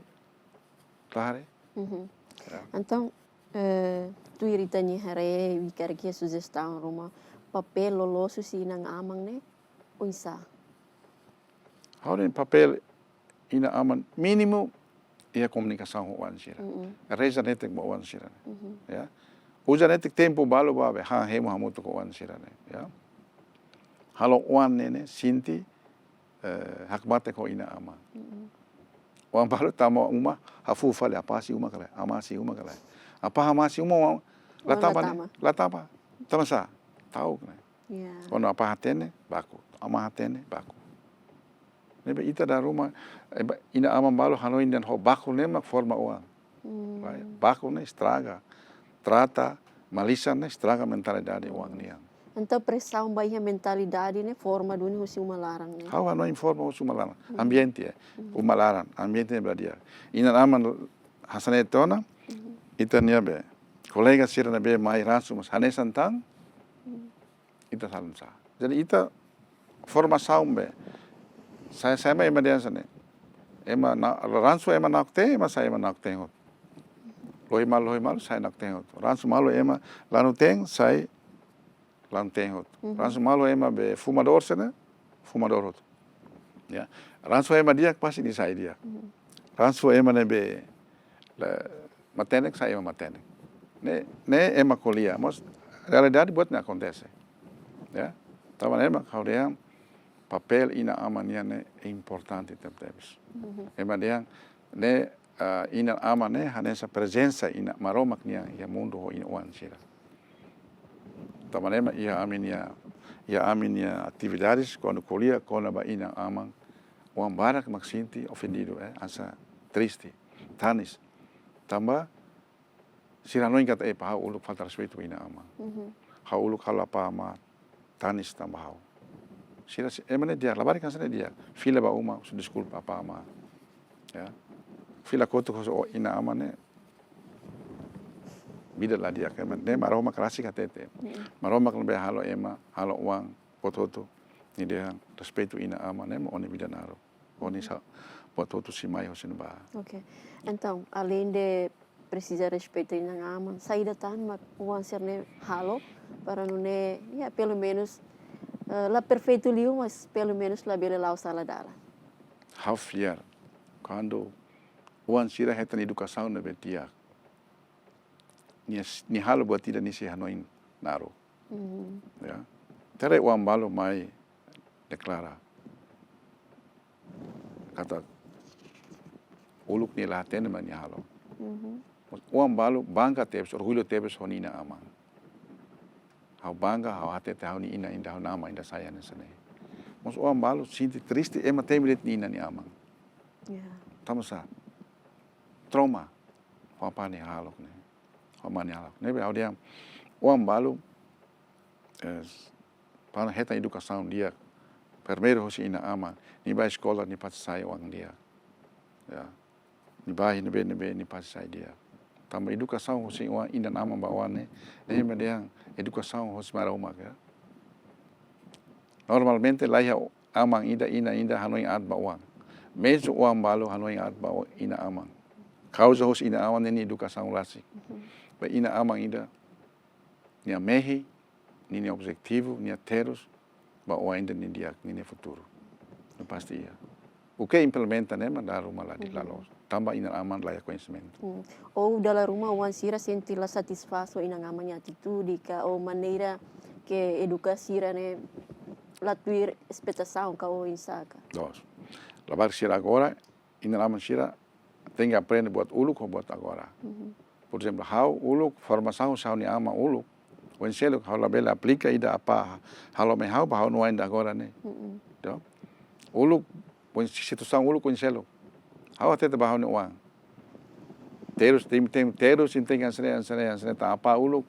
la haree. Mhm. Ya. Entaun, eh, tuir ita-nia haree, hakarak iha sujestaun ruma papél loloos husi inan-aman ne'e oinsá? Ha'u hanoin papél inan-aman mínimu iha komunikasaun ho oan sira. Mm-mm. Reza netik ba oan sira. Mhm. Ya. Uza netik tempu balu ba be han hemu hamutuk ho oan sira ne'e. Ya. Halo oan ne'e ne'e sente, eh, hakmatek ho inan-aman. Mm-mm. Oan balu tama uma hafuu fali, apá sei uma ka lae, amá sei uma ka lae. Apá amá sei uma, oan la tama ne'e, la tama. La tama. Tanbasá? Ta'uk ne'e. Ya. Kuandu apá hatene, baku. Amá hatene, baku. Ne'ebé ita dala ruma, eh, ba, inan-aman balu hanoin dehan ho baku ne'e mak forma oan. Hmm. Lae, baku ne'e estraga. Trata, malisan ne'e estraga mentalidade oan nian. Entaun presaun ba iha mentalidade ne'e forma duni husi uma laran ne'e? Ha'u hanoin forma husi uma laran. Hmm. Ambiente, eh. Hmm. Uma laran, ambiente ne'ebé di'ak. Inan-aman hanesan ne'e tiha ona, hmm, ita-nia be kolega sira ne'ebé mai ransu mós hanesan tan, hmm, ita sala nusá. Jadi ita formasaun be, sai, sai ema, ema dehan hanesan ne'e. Ema na, ransu ema na'ok-teen, ema sai ema na'ok-teen hotu. Lohi malu, lohi malu, sai na'ok-teen hotu. Ransu malu ema lanu-teen, sai lanu-teen hotu. Mhm. Ransu malu ema be fumadór hanesan ne'e, fumadór hotu. Ya. Ransu ema di'ak pasti nia sai di'ak. Mhm. Ransu ema ne'ebé la matenek sai ema matenek. Ne'e, ne'e ema ko'alia, mas realidade buat ne'e akontese. Ya. Tanba ne'e mak ha'u dehan papél inan-aman nian ne'e importante tebetebes. Mhm. Ema dehan ne'e, ah, inan-aman ne'e hanesan prezensa iha Maromak nian iha mundu ho inan-oan sira. Tanba ne'e mak iha ami-nia, iha ami-nia atividades kuandu ko'alia kona-ba inan-aman, oan barak mak sente ofendidu, eh, hanesan triste, tanis. Tanba sira hanoin katak, eh, ha'u uluk falta respeitu inan-aman. Mhm. Ha'u uluk halo apá amá tanis tanba ha'u. Sira, si, ema ne'e di'ak, labarik hanesan ne'e di'ak. Fila ba uma, husu deskulpa apá amá. Ya. Fila kotuk husi oan inan-aman ne'e. Vida la di'ak, ema ne'e Maromak rasik hatete. Mhm. Maromak ne'ebé halo ema, halo oan, hotu-hotu. Nia dehan respeitu inan-aman ne'e mak ó-nia vida naruk. Ó-nia sa, buat hotu sei mai hosi ne'ebá. Ok. Entaun, aleinde presiza respeitu inan-aman, saida tan mak oan sira ne'e halo para nune'e, ya, pelumenus, eh, la perfeitu liu, mas pelumenus labele la'o sala dalan? Ha'u fiar, kuandu oan sira hetan edukasaun ne'ebé di'ak, nia, nia halo buat ida nia sei hanoin naruk. Mhm. Ya. Tere oan balu mai deklara katak uluk nia la hatene mak nia halo. Mhm. Mas oan balu bangga tebes, orgullu tebes ho nia inan-aman. Ha'u bangga, ha'u hatete ha'u-nia inan ida, ha'u-nia aman ida sai hanesan ne'e. Mas oan balu sente triste ema temi de'it nia inan nia aman. Ya. Tanbasá? Trauma. Ho apá nia hahalok ne'e. Ho amá nia hahalok. Ne'ebé ha'u dehan oan balu, eh, para hetan edukasaun di'ak, primeiru hosi inan-aman, nia bá eskola nia pasti sai oan di'ak. Ya. Nia bá iha ne'ebé-ne'ebé nia pasti sai di'ak. Tanba edukasaun hosi oan, inan-aman ba oan ne'e, ne'e mak dehan edukasaun hosi Maromak, ya. Normalmente laiha aman ida, inan ida hanoin aat ba oan. Mezmu oan balu hanoin aat ba o-, inan-aman. Kauza hosi inan-aman ne'e nia edukasaun rasik. Mhm. Ba inan-aman ida nia mehi, ninia objetivu, nia terus, ba oan ida nia di'ak, ninia futuru. Ne'e pasti iha. O ke implementa ne'e mak dala ruma la di, mhm, la loos. Tanba inan-aman laiha koñesimentu. Hmm. Ou dala ruma oan sira sente la satisfás ho inan-aman nia atitude ka, ou maneira ke eduka sira ne'e la tuir espetasaun ka oinsá ka? Loos. Labarik sira agora, inan-aman sira tenke aprende buat uluk ho buat agora. Mhm. Porezemplu, ha'u uluk, formasaun husi ha'u-nia aman uluk, oin seluk ha'u labele aplika ida apá halo mai ha'u ba ha'u-nia oan ida agora ne'e. Mhm. Entaun, uluk, oin si-, situasaun uluk oin seluk. Ha'u hatete ba ha'u-nia oan. Terus, tem, tem, terus, tem hanesan ne'e, hanesan ne'e, hanesan ne'e, tanba apá uluk,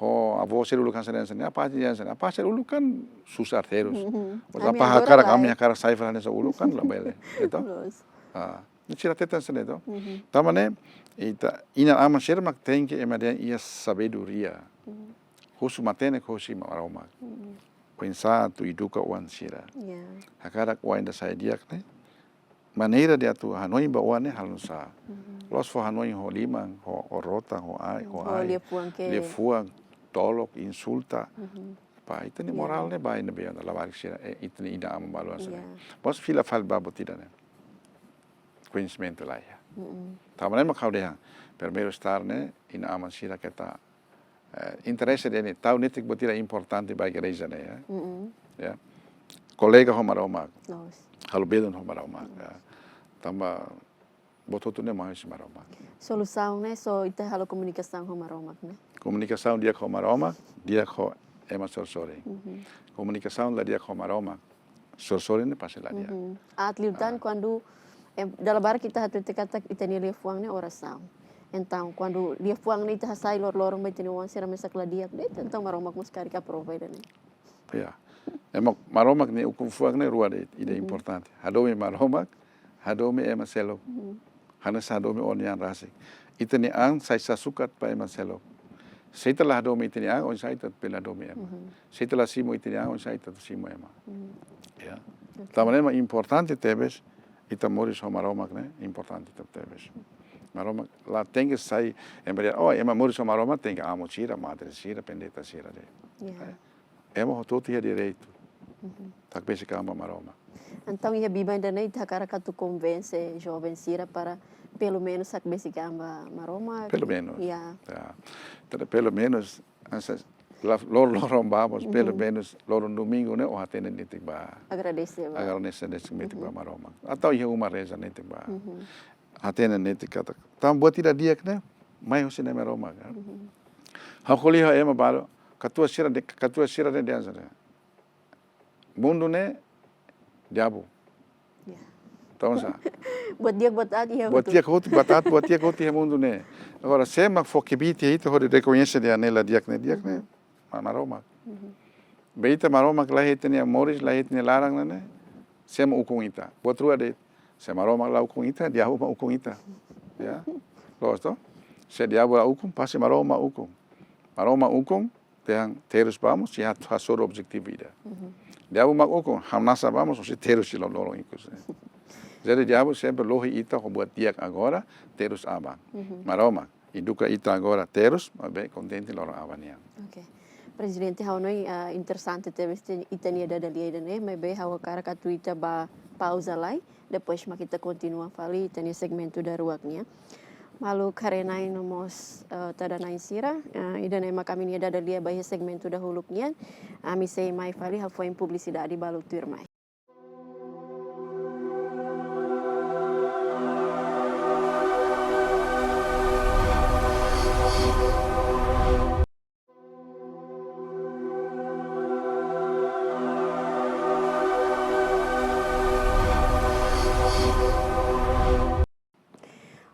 ho avó sira uluk hanesan ne'e, hanesan ne'e, apá sira hanesan ne'e. Apá sira uluk kan susar terus. Mhm. Mas ami apá agora hakarak, lae, ami hakarak sai fali hanesan uluk kan labele. Entaun? Loos. Ah, ne'e sira hatete hanesan ne'e to. Mhm. Tanba ne'e, ita, inan-aman sira mak tenke ema dehan iha sabedoria. Mhm. Husu matenek hosi Maromak. Mhm. Oinsá atu eduka oan sira. Ya. Hakarak oan ida sai di'ak ne'e, maneira de atu hanoin ba oan ne'e halo nu'usá. Loos fó hanoin ho liman, ho, ho rotan, ho ai, ho Ho ai. liafuan ke- Liafuan, tolok, insulta. Pá, ita-nia Iya. morál ne'e ba iha ne'ebé, labarik sira, eh, ita-nia inan-aman balu hanesan Iya. ne'e. Mós fila fali ba buat ida-ne'e. Koñesimentu la iha. Tanba ne'e mak ha'u dehan, primeiru estar ne'e, inan-aman sira keta, eh, interese de'it ne'e, tau netik buat ida importante ba igreja ne'e, ya. Ya. Kolega ho Maromak. Loos. Halo belun ho Maromak, ya. Tanba buat hotu ne'e mai husi Maromak. Solusaun ne'e só ita halo komunikasaun ho Maromak ne'e. Komunikasaun di'ak ho Maromak, di'ak ho ema sorin-sorin. Komunikasaun la di'ak ho Maromak, sorin-sorin ne'e pasti la di'ak. Aat liután Ah. kuandu, eh, dala barak ita hatete katak ita-nia liafuan ne'e orasaun. Entaun, kuandu liafuan ne'e ita hasai loroloron ba ita-nia oan sira mesak la di'ak de'it, entaun Maromak mós karik aprova ida-ne'e. Ya. Ema Maromak nia ukun-fuan ne'e rua de'it, ida importante. Hadomi Maromak, hadomi ema seluk. Hanesan hadomi ó-nia an rasik. Ita-nia an sai sasukat ba ema seluk. Se ita la hadomi ita-nia an, oinsá ita bele hadomi ema. Se ita la simu ita-nia an, oinsá ita atu simu ema. Ya. Oke. Tanba ne'e mak importante tebes, ita moris ho Maromak ne'e, importante tebes. Maromak la tenke sai, ema dehan, oh, ema moris ho Maromak tenke amu sira, madre sira, pendeta sira de'it. Ya. Ema hotu-hotu iha direitu. Hakbesik an ba Maromak. Entaun, iha biban ida-ne'e ita hakarak atu konvense joven sira para pelumenus hakbesik an ba Maromak. Pelumenus. Ya. Ya. Entaun, pelumenus, asa, la, lor-, loron ba mós, pelumenus, loron domingu ne'e, ó hatene netik ba. Agradese ba. Agradese netik ba Maromak. Atau iha uma reza netik ba. Hatene netik katak. Tanba buat ida di'ak ne'e, mai husi Nai Maromak, kan? Ha'u ko'alia ho ema balu, katuas sira dehan, katuas sira dehan, dehan hanesan ne'e. Mundu ne'e, diabu. Ya. Tahu sa? Buat di'ak buat aat iha Buat hotu. di'ak hotu, buat aat, buat di'ak hotu iha mundu ne'e. Agora, sé mak fó kbiit iha ita hodi rekoñese dehan ne'e la di'ak ne'e, di'ak ne'e. Mana Maromak. Be ita Maromak la iha ita-nia moris, la iha ita-nia laran ne'e. Sé mak ukun ita. Buat rua de'it. Se Maromak la ukun ita, diabu mak ukun ita. Ya. Loos to? Se diabu la ukun, pasti Maromak ukun. Maromak ukun, dehan terus ba mós, se hat-, hasoru objetivu ida. Diabu mak ukun, hamnasa ba mós, husi terus sira loron ikus. Jadi diabu sempre lohi ita ho buat di'ak agora, terus aban. Maromak eduka ita agora terus, maibé kontente loron aban nian. Oke. Prezidente, ha'u hanoin, ah, interesante tebes ita-nia dada lia ida-ne'e, maibé ha'u hakarak atu ita bá pauza lai, depois mak ita kontinua fali ita-nia segmentu daruak nian. Maluk haree-na'in no mós, eh, tada-na'in sira, eh, ida-ne'e mak ami-nia dada lia ba iha segmentu dahuluk nian, ami sei mai fali hafoin publisidade balu tuirmai.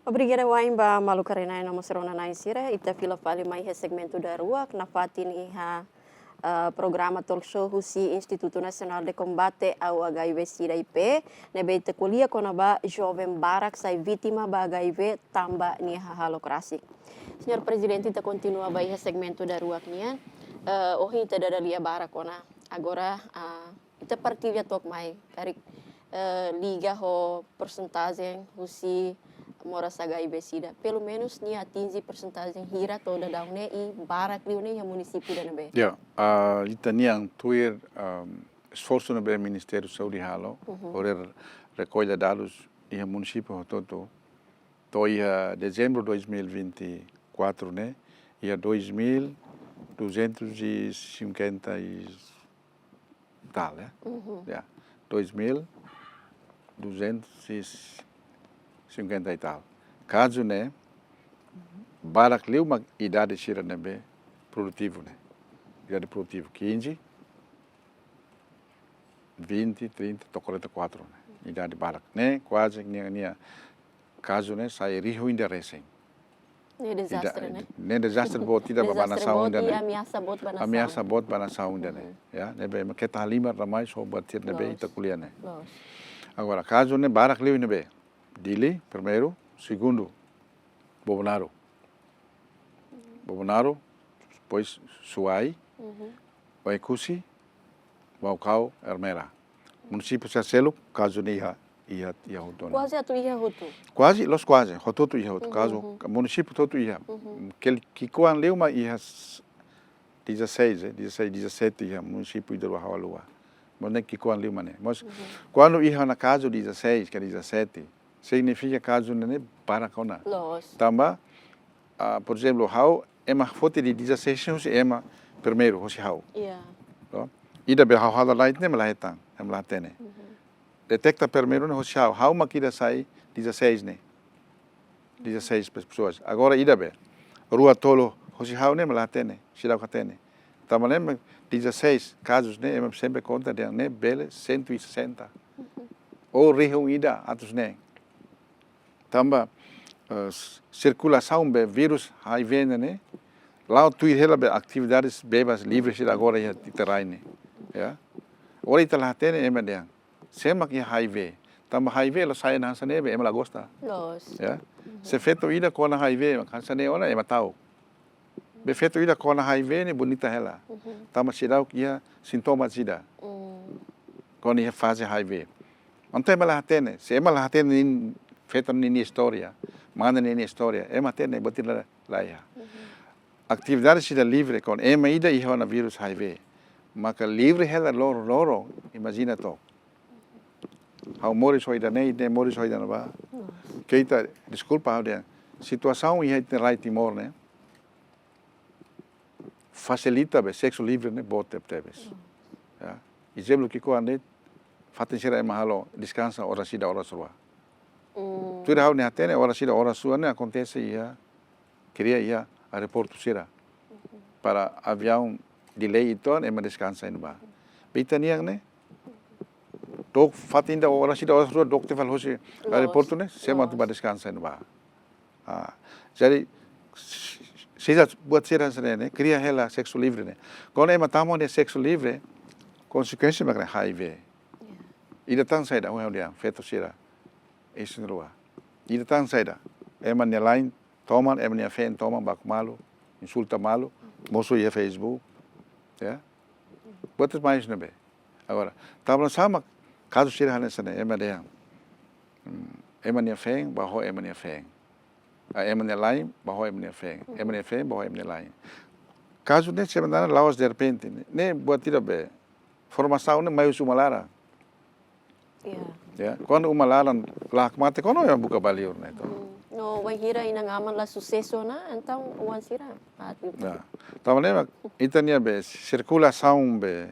Obrigada wa'in ba maluk haree-na'in no mós rona-na'in sira, ita fila fali mai iha segmentu daruak, nafatin iha, eh, programa talk show husi Instituto Nacional de Combate ao H I V SIDA I P, ne'ebé ita ko'alia kona-ba joven barak sai vítima ba H I V tanba nia hahalok rasik. Señór Prezidente, ita kontinua ba iha segmentu daruak nian, eh, ohin ita dada lia barak ona. Agora, ah, ita partilla took mai, karik, eh, liga ho persentajen husi moras H I V SIDA. Pelumenus nia atinje persentajen hira to'o daudaun ne'e i barak liu ne'e iha munisípiu ida ne'ebé? Ya, ah, ita-nian tuir, ah, esforsu ne'ebé Ministériu Saúde halo, hodi rekolla dadus iha munisípiu hotu-hotu. To'o iha dezembru dois mil e vinte e quatro ne'e, iha dois mil duzentos e cinquenta e tal, ya. Ya, dois mil duzentos e cinquenta e tal. Kazu ne'e, barak liu mak idade sira ne'ebé produtivu ne'e. Idade produtivu quinze, vinte, trinta, to'o quarenta e quatro ne'e. Idade barak ne'e, kuaze nia, nia kazu ne'e sai rihun ida resin. Ne'e dezastre, ne'e? Ne'e dezastre boot ida ba nasaun ida ne'e. Dezastre boot i ameasa boot ba nasaun. Ameasa boot ba nasaun ida ne'e. Ya, ne'ebé mak keta halimar ida mai so batir ne'ebé ita ko'alia ne'e. Loos. Agora, kazu ne'e barak liu ne'ebé? Dili, primeiru, segundu, Bobonaro. Bobonaro, depois Suai, Oekusi, Baucau, Ermera. Munisípiu sira seluk, kazu ne'e iha iha, iha hotu ona. Kuaze atu iha hotu. Kuaze, la'ós kuaze, hotu-hotu iha hotu. Kazu, munisípiu hotu iha. Kel ki'ikoan liu mak iha s-, dezasseis, eh, dezasseis, dezasete iha munisípiu ida rua ha'u haluha. Mas ne'e ki'ikoan liu mak ne'e. Mas kuandu iha ona kazu dezasseis ka dezassete, signifika kazu ne'e barak ona. Loos. Tanba, ah, por ezemplu, ha'u ema foti dehan dezasseis husi ema primeiru, husi ha'u. Iya. Loos. Ida be ha'u halo lai ne'e ema la hetan, ema la hatene. Deteta primeiru ne'e husi ha'u, ha'u mak ida sai dezasseis ne'e. Dezasseis pes-, pessoas. Agora ida be rua tolu husi ha'u ne'e ema la hatene, seidauk hatene. Tanba ne'e mak dezasseis kazus ne'e ema sempre konta dehan ne'e bele cento e sessenta. Ou rihun ida atus ne'e. Tanba, eh, s-, sirkulasaun be vírus H I V ne'e, la'o tuir hela be atividades bebas livre sira agora iha ita-nia rai ne'e. Ya. Agora ita la hatene ema dehan sé mak iha H I V. Tanba H I V la'ós sai hanesan ne'ebé ema la gosta. Loos. Ya. Se feto ida kona H I V, hanesan ne'e ona ema ta'uk. Be feto ida kona H I V ne'e bonita hela. Tanba seidauk iha sintomas ida. Kona iha faze H I V. Entaun ema la hatene, se ema la hatene ninia feto ninia istória, mana ninia istória, ema hatene buat ida la, la iha. Atividade sira livre, kuandu ema ida iha ona vírus H I V, maka livre hela loroloron, imajina to'ok. Ha'u moris ho ida-ne'e, ida-ne'e moris ho ida-ne'ebá. Loos. Ke ita, deskulpa, ha'u dehan, situasaun iha ita-nia rai Timor ne'e fasilita be seksu livre ne'e boot tebetebes. Ya. Ezemplu ki'ikoan de'it, fatin sira ema halo deskansa oras ida oras rua. Tuir ha'u-nia hatene oras ida oras rua ne'e akontese iha, kria iha aeroportu sira. Para aviaun delay uitoan ema deskansa iha ne'ebá. Be ita-nian ne'e, to'o fatin ida oras ida oras rua to'o tiha fali hosi aeroportu ne'e, sé mak atu bá deskansa iha ne'ebá. Ah, jadi, s-, sira buat sira hanesan ne'e, kria hela seksu livre ne'e. Kuandu ema tama iha seksu livre, konsekuénsia mak ne'e H I V. Ida tan saida, ha'u dehan, feto sira isin-rua. Ida tan saida, ema nia la'en toman, ema nia feen toman, baku malu, insulta malu, mosu iha Facebook. Ya. Buat mais ne'ebé. Agora, tanba sá mak kazu sira hanesan ne'e, ema dehan. Hmm, ema nia feen, bá ho ema nia feen. Ah, ema nia la'en, bá ho ema nia feen. Ema nia feen, bá ho ema nia la'en. Kazu ne'e sebenarnya la'ós derrepente, ne'e, ne'e buat ida be. Formasaun ne'e mai husi uma laran. Ya. Ya, kuandu uma laran la hakmatek, kuandu ema buka ba liur ne'e to'ok. Hmm. No, wainhira inan-aman la susesu ona, entaun oan sira. Ah, tuir. Ya. Tanba ne'e mak, ita-nia be, sirkulasaun be,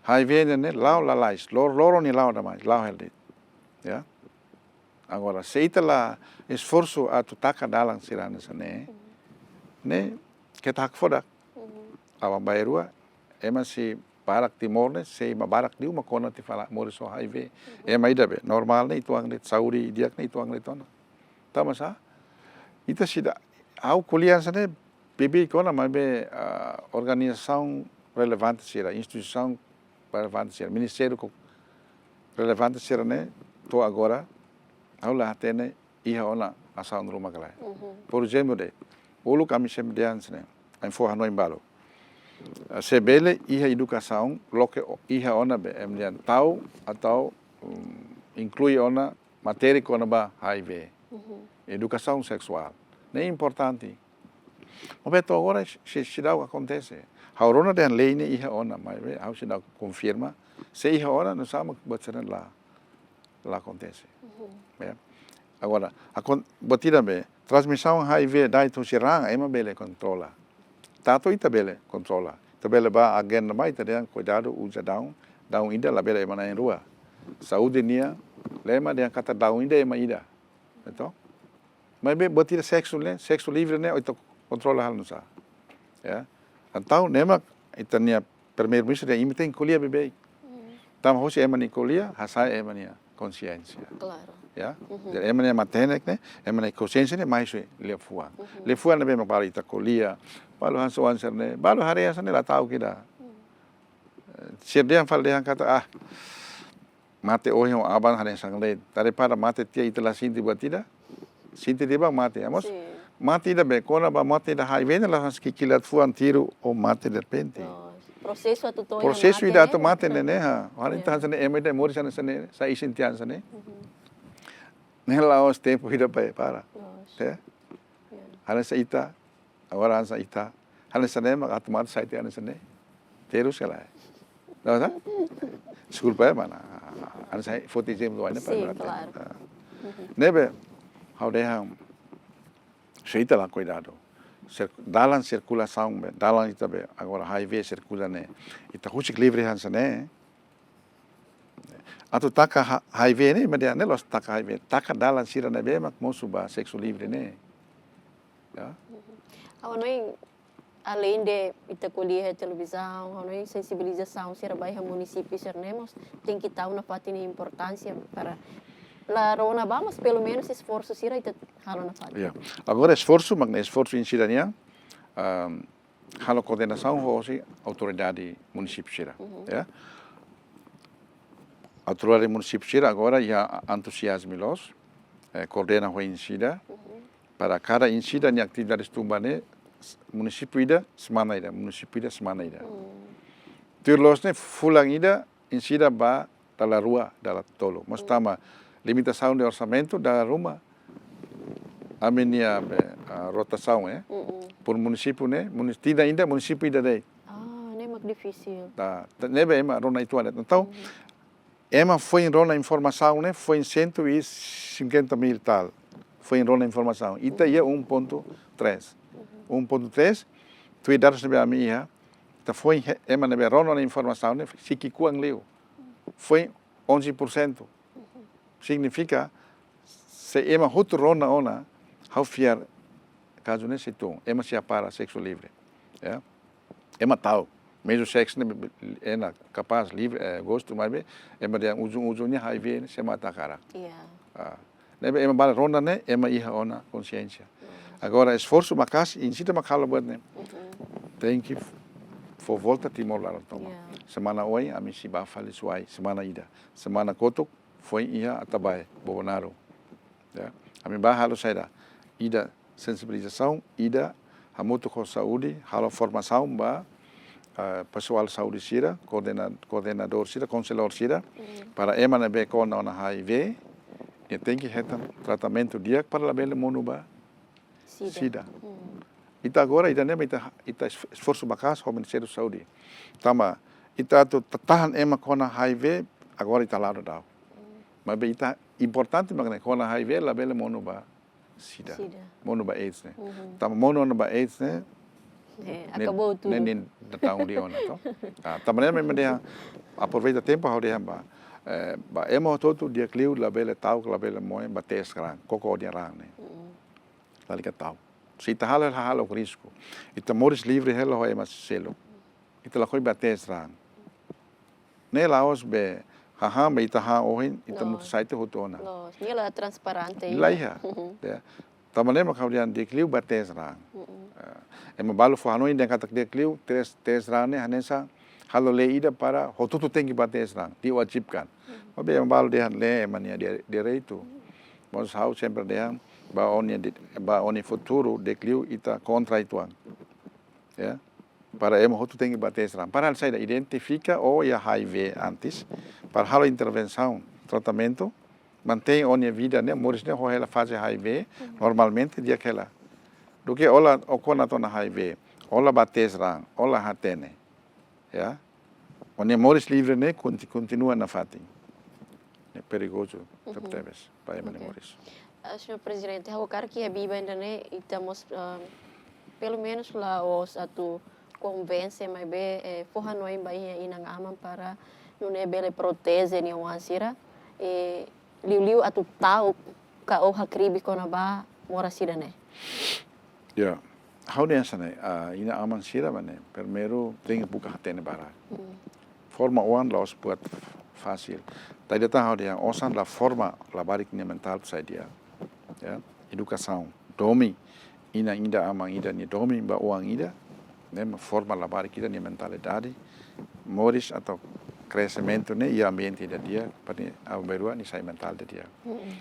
H I V ne'e, ne'e, la'o lalais, lor-, loron ne'e la'o lalais, la'o hela de'it. Ya. Agora, se ita la esforsu atu taka dalan sira hanesan ne'e, ne'e, keta hakfodak. Aban-bainrua, ema sei barak Timor ne'e, sei ema barak liu mak kona tiha fali moris ho H I V. Ema ida be, normál ne'e uitoan de'it, saúde di'ak ne'e uitoan de'it ona. Tanba sá, ita seidauk, ha'u ko'alia hanesan ne'e, beibeik ona maibé, ah, organizasaun relevante sira, instituisaun relevante sira, ministériu ko-, relevante sira ne'e, to'o agora, ha'u la hatene iha ona asaun ruma ka lae. Por ezemplu de'it, uluk ami sempre dehan hanesan ne'e, ami fó hanoin balu. Ah, se bele iha edukasaun, loke o-, iha ona be, ema dehan tau, atau, mm, inklui ona matéria kona-ba H I V. Edukasaun seksuál. Ne'e importante. Maibé to'o agora se, seidauk akontese. Ha'u rona dehan lei ne'e iha ona, maibé ha'u seidauk konfirma. Se iha ona, nusá mak buat sira-ne'e la, la akontese. Ya. Agora, akon-, buat ida be, transmisaun H I V da'et husi raan, ema bele kontrola. Tatu ita bele kontrola. Ita bele bá agenda mai, ita dehan kuidadu uza daun, daun ida labele ema na'in-rua. Saúde nian, lema dehan katak daun ida ema ida. Entaun, maibé buat ida seksu ne'e, seksu livre ne'e, ita kontrola halo nusá. Ya. Entaun, ne'e mak ita-nia Primeiru-Ministru dehan imi tenke ko'alia beibeik. Tanba hosi ema nia ko'alia, hasa'e ema nia konsiénsia. Klaru. Ya. Jadi ema nia matenek ne'e, ema nia konsiénsia ne'e mai husi liafuan. Liafuan ne'ebé mak balu ita ko'alia, balu hanesan oan sira-ne'e, balu haree hanesan ne'e la ta'uk ida. Sira dehan fali dehan katak, ah, mate ohin ho aban hanesan ne'e. Daripada mate tiha ita la sente buat ida, sente tiha ba mate. Ya, mós, sin, mate ida be, kona-ba mate ida H I V ne'e la hanesan kilat fuan tiru ou mate derrepente. Oh, prosesu atu to'o iha mate ne'e. Prosesu ida atu mate ne'e, ne'e, ha. Hal ida hanesan ne'e, ema ida moris hanesan ne'e, sai isin tiha hanesan ne'e. Ne'e la'ós tempu ida para, para. Loos. Ya. Ya. Hanesan ita, agora hanesan ita. Hanesan ne'e mak atu mate sai te hanesan ne'e. Terus kala. Não, tá? Deskulpa, eh, mana. Hanesan foti ezemplu ne'e Sin, para klaru. Ah. Ne'ebé, ha'u dehan, se ita la kuidadu. Sir-, dalan sirkulasaun be, dalan ita be, agora highway sirkula ne'e. Ita husik livre hanesan ne'e. Atu taka ha-, highway ne'e, ema dehan ne'e la'ós taka highway. Taka dalan sira ne'ebé mak mosu ba seksu livre ne'e. Ya. Ha'u hanoin, além de ita ko'alia iha televizaun, ha'u hanoin sensibilizasaun sira ba iha munisípiu sira-ne'e mós tenke tau nafatin nia importánsia para la rona ba, mas pelumenus esforsu sira ita halo nafatin. Ya. Agora esforsu, mak ne'e esforsu ensida nian, am, halo koordenasaun ho hosi autoridade munisípiu sira. Ya. Autoridade munisípiu sira agora iha entuziazmu loos, eh, koordena ho ensida, para kada ensida nia atividade tun ba ne'e, s-, munisípiu ida semana ida, munisípiu ida semana ida. Tuir loos ne'e fulan ida ensida ba dala rua, dala tolu. Mas tanba limitasaun de orsamentu, dala ruma ami-nia be, ah, rotasaun, eh. Por munisípiu ne'e, munis-, tinan ida munisípiu ida de'it. Ah, ne'e mak difisil. Tá, tá, ne'ebé ema rona uitoan. Entaun, ema foin rona informasaun ne'e, foin cento e cinquenta mil tal. Foin rona informasaun. Ita iha um ponto três. Um ponto três, tuir dadus ne'ebé ami iha, ita foin he-, ema ne'ebé rona informasaun ne'e, sei ki'ikoan liu. Foin onze por cento. Signifika, se ema hotu rona ona, ha'u fiar kazu ne'e sei tun, ema sei hapara seksu livre. Ya. Ema ta'uk, mezmu seksu ne'e be-, be-, ema kapás livre, eh, gostu, maibé ema dehan ujung-ujung nia highway ne'e sei mate hakarak. Ya. Ah. Ne'ebé ema balu rona ne'e, ema iha ona konxiénsia. Agora esforsu maka'as, ensida mak halo buat ne'e. Tenke fó volta Timor laran tomak. Ya. Semana oin, ami sei bá fali Suai, semana ida. Semana kotuk, foin iha Atabae, Bobonaro. Ya. Ami bá halo saida? Ida sensibilizasaun, ida hamutuk ho saúde, halo formasaun ba, ah, pesoál saúde sira, koordena-, koordenadór sira, konselór sira, para ema ne'ebé kona ona HIV, nia tenke hetan tratamentu di'ak para labele monu ba Sida. sida. Ita agora, ita ne'e, ita, ita es-, esforsu maka'as ho Ministériu Saúde. Tanba, ita atu ta-, tahan ema kona HIV, agora ita la'o daudaun. Maibé ita importante mak ne'e kona HIV, labele monu ba sida. Sida. Monu ba AIDS ne'e. Tanba monu ona ba AIDS ne'e, Eh, ne'e, akabou tudo. Ne'e nia dataun de'it ona, to. Ah, tanba ne'e mak imi dehan, aproveita tempu ha'u dehan ba. Eh, ba ema hotu-hotu di'ak liu labele ta'uk, labele moe, ba teste raan, koko nia raan ne'e. Lalika ta'uk. Se ita halo, halo risku. Ita moris livre hela ho ema seluk. Ita lakohi ba teste raan. Ne'e la'ós be hahán be ita han ohin, ita No. mutu sai tiha hotu ona. Loos, nia la transparente. La iha. Ya. Tanba ne'e mak ha'u dehan di'ak liu ba teste raan. Ah, ema balu fó hanoin dehan katak di'ak liu, teste, teste raan ne'e hanesan halo lei ida para hotu-hotu tenke ba teste raan, diwajibkan. Maibé ema balu dehan lei ema nia di-, direitu. Mas ha'u sempre dehan, ba ó-nia di-, ba ó-nia futuru, di'ak liu ita kontra uitoan. Ya. Para ema hotu tenke ba teste raan. Para halo saida, identifika ó iha HIV antes, para halo intervensaun, tratamentu, mantein ó-nia vida ne'e, moris ne'e ho hela faze HIV, normalmente di'ak hela. Duké ó la, ó kona tiha ona HIV, ó la ba teste raan, ó la hatene. Ya. Ó-nia moris livre ne'e konti-, kontinua nafatin. Ne'e perigozu tebetebes ba ema nia Ok. moris. Ah, señór Prezidente, ha'u hakarak iha biban ida-ne'e, ita mós, ah, pelumenus la'ós atu konvense, maibé, eh, fó hanoin ba iha inan-aman para nune'e bele proteje nia oan sira, eh, liuliu atu ta'uk ka ou hakribi kona-ba moras ida-ne'e. Ya, ha'u dehan hanesan ne'e, ah, inan-aman sira mak ne'e, primeiru tenke buka hatene barak. Forma oan la'ós buat fasil. Ita ida tan ha'u dehan osan la forma labarik nia mentál sai di'ak. Ya, edukasaun, domin, inan ida aman ida nia domin ba oan ida, ne'e mak forma labarik ida nia mentalidade, moris atu kreximentu ne'e iha ambiente ida di'ak, para nia aban-bainrua nia sai mentál ida di'ak.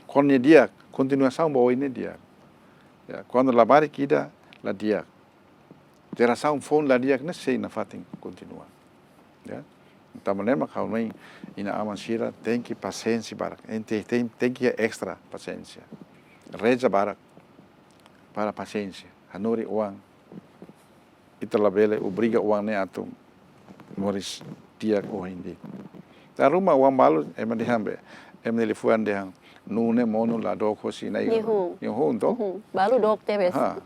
Kuandu nia di'ak, kontinuasaun ba oin ne'e di'ak. Ya, kuandu labarik ida la di'ak, jerasaun foun la di'ak ne'e sei nafatin kontinua. Ya. Tanba ne'e mak ha'u hanoin inan-aman sira tenke pasiénsia barak. Ente ten, tenke iha estra pasiénsia. Reza barak para pasiénsia. Hanorin oan. Ita labele obriga oan ne'e atu moris di'ak ohin de'it. Dala ruma oan balu, ema dehan be, ema nia liafuan dehan, nu'u ne'e monu la dook hosi nai. Nia hun. Nia hun to? Mhm. Balu dook tebes. Ha.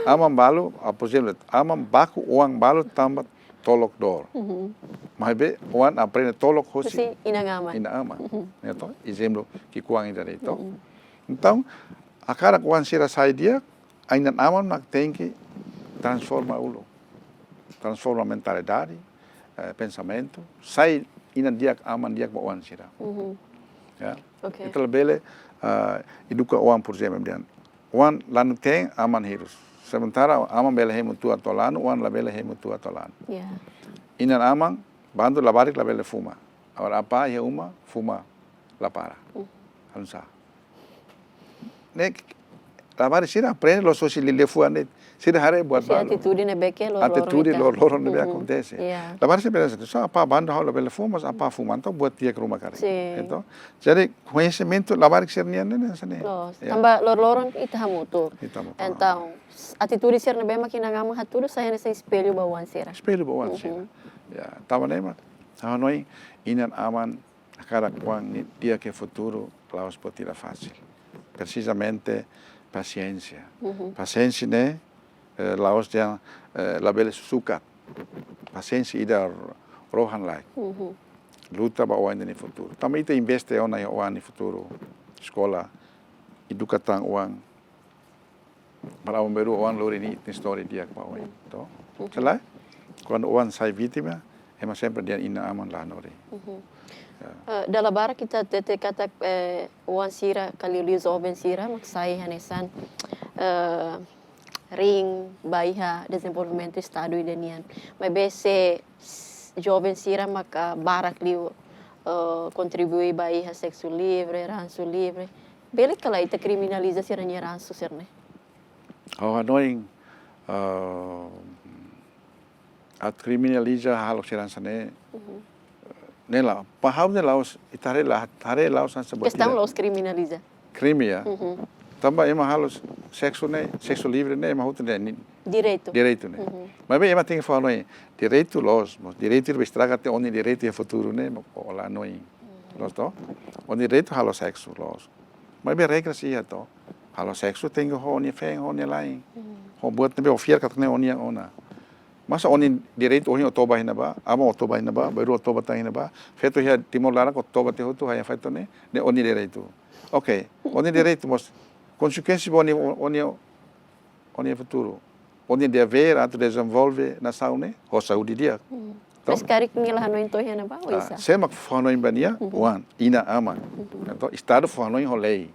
Aman balu, ah, por ezemplu, aman baku oan balu tanba tolok dór. Mhm. Maibé oan aprende tolok hosi. Hosi inan-aman. Inan-aman. Mhm. Ne'e to? Ezemplu ki'ikoan ida-ne'e to. Mhm. Entaun, hakarak oan sira sai di'ak, inan-aman mak tenke transforma uluk. Transforma mentalidade, eh, pensamentu, sai inan di'ak, aman di'ak ba oan sira. Mhm. Ya. Oke. Ita labele, eh, eduka oan, por ezemplu, dehan oan lanu-teen, aman hirus. Sementara aman bele hemu tua to'o lanu, oan labele hemu tua to'o lanu. Ya. Inan-aman, bandu labarik labele fuma. Agora apá iha uma fuma la para. Mhm. Halo nusá? Ne'e labarik sira aprende loos hosi lia-, liafuan ne'e. Sira haree buat balu. Hosi atitude ne'ebé ke loroloron. Atitude ita. Loroloron ne'ebé, mhm, akontese. Ya. Labarik sira pensa, só apá bandu ha'u labele fuma, mas apá fuma, entaun buat di'ak ruma karik. Sin. Entaun, jadi koñesimentu labarik sira-nian ne'e, ne'e hanesan ne'e. Loos. Ya. Tanba loroloron ita hamutuk. Ita hamutuk. Entaun, atitude sira ne'ebé mak inan-aman hatudu sai hanesan espellu ba oan sira. Espellu ba oan sira. Mhm. Ya, tanba ne'e mak ha'u hanoin inan-aman hakarak oan nia di'ak iha futuru la'ós buat ida fasil. Presizamente pasiénsia. Mhm. Pasiénsia ne'e, eh, la'ós dehan, eh, labele sukat. Pasiénsia ida rohan-laek. Mhm. Luta ba oan ida nia futuru. Tanba ita investe ona iha oan nia futuru. Eskola, eduka tan oan. Para aban-bainrua oan lori nia istória di'ak ba oin, to? Mhm. Selae, kuandu oan sai vítima, ema sempre dehan inan-aman la hanorin. Mhm. Ya. Eh, dala barak ita hatete katak, eh, oan sira, ka liuliu joven sira, mak sai hanesan, eh, ring ba iha dezenvolvimentu estadu ida nian. Maibé se s-, joven sira maka barak liu, eh, kontribui ba iha seksu livre, ransu livre. Bele ka lae ita kriminaliza sira-nia ransu sira-ne'e? Ha'u hanoin, eh, atu kriminaliza hahalok sira hanesan ne'e. Mhm. Ne'e lae, para ha'u ne'e la'ós, ita haree la, haree la'ós hanesan buat ida. Kestaun la'ós kriminaliza. Krime ya. Mhm. Tanba ema halo seksu ne'e, seksu livre ne'e, ema hotu ne'e nia direitu. Direitu ne'e. Mhm. Maibé ema tenke fó hanoin, direitu loos, mas direitu ida estraga tiha ó-nia direitu iha futuru ne'e, mak ó la hanoin. Mhm. Loos to? Ó-nia direitu halo seksu loos. Maibé regra sira iha to. Halo seksu tenke ho ó-nia feen, ho ó-nia la'en. Hmm. Ho buat ne'ebé ó fiar katak ne'e ó-nia ona. Masa ó-nia direitu ohin ó toba iha ne'ebá, aban ó toba iha ne'ebá, bainrua ó toba tan iha ne'ebá, feto iha Timor laran ó toba tiha hotu, ha'u-nia feto ne'e, ne'e ó-nia direitu. Oke, ó-nia direitu, mas konsekuénsia ba ó-nia, ó-nia, ó-nia futuru. Ó-nia devér atu dezenvolve nasaun ne'e, ho saúde di'ak. Hmm. To? Mas karik nia la hanoin to'o iha ne'ebá, ah, oinsá? Sé mak fó hanoin ba nia, mhm, oan, inan-aman. Mhm. Entaun, Estadu fó hanoin ho lei.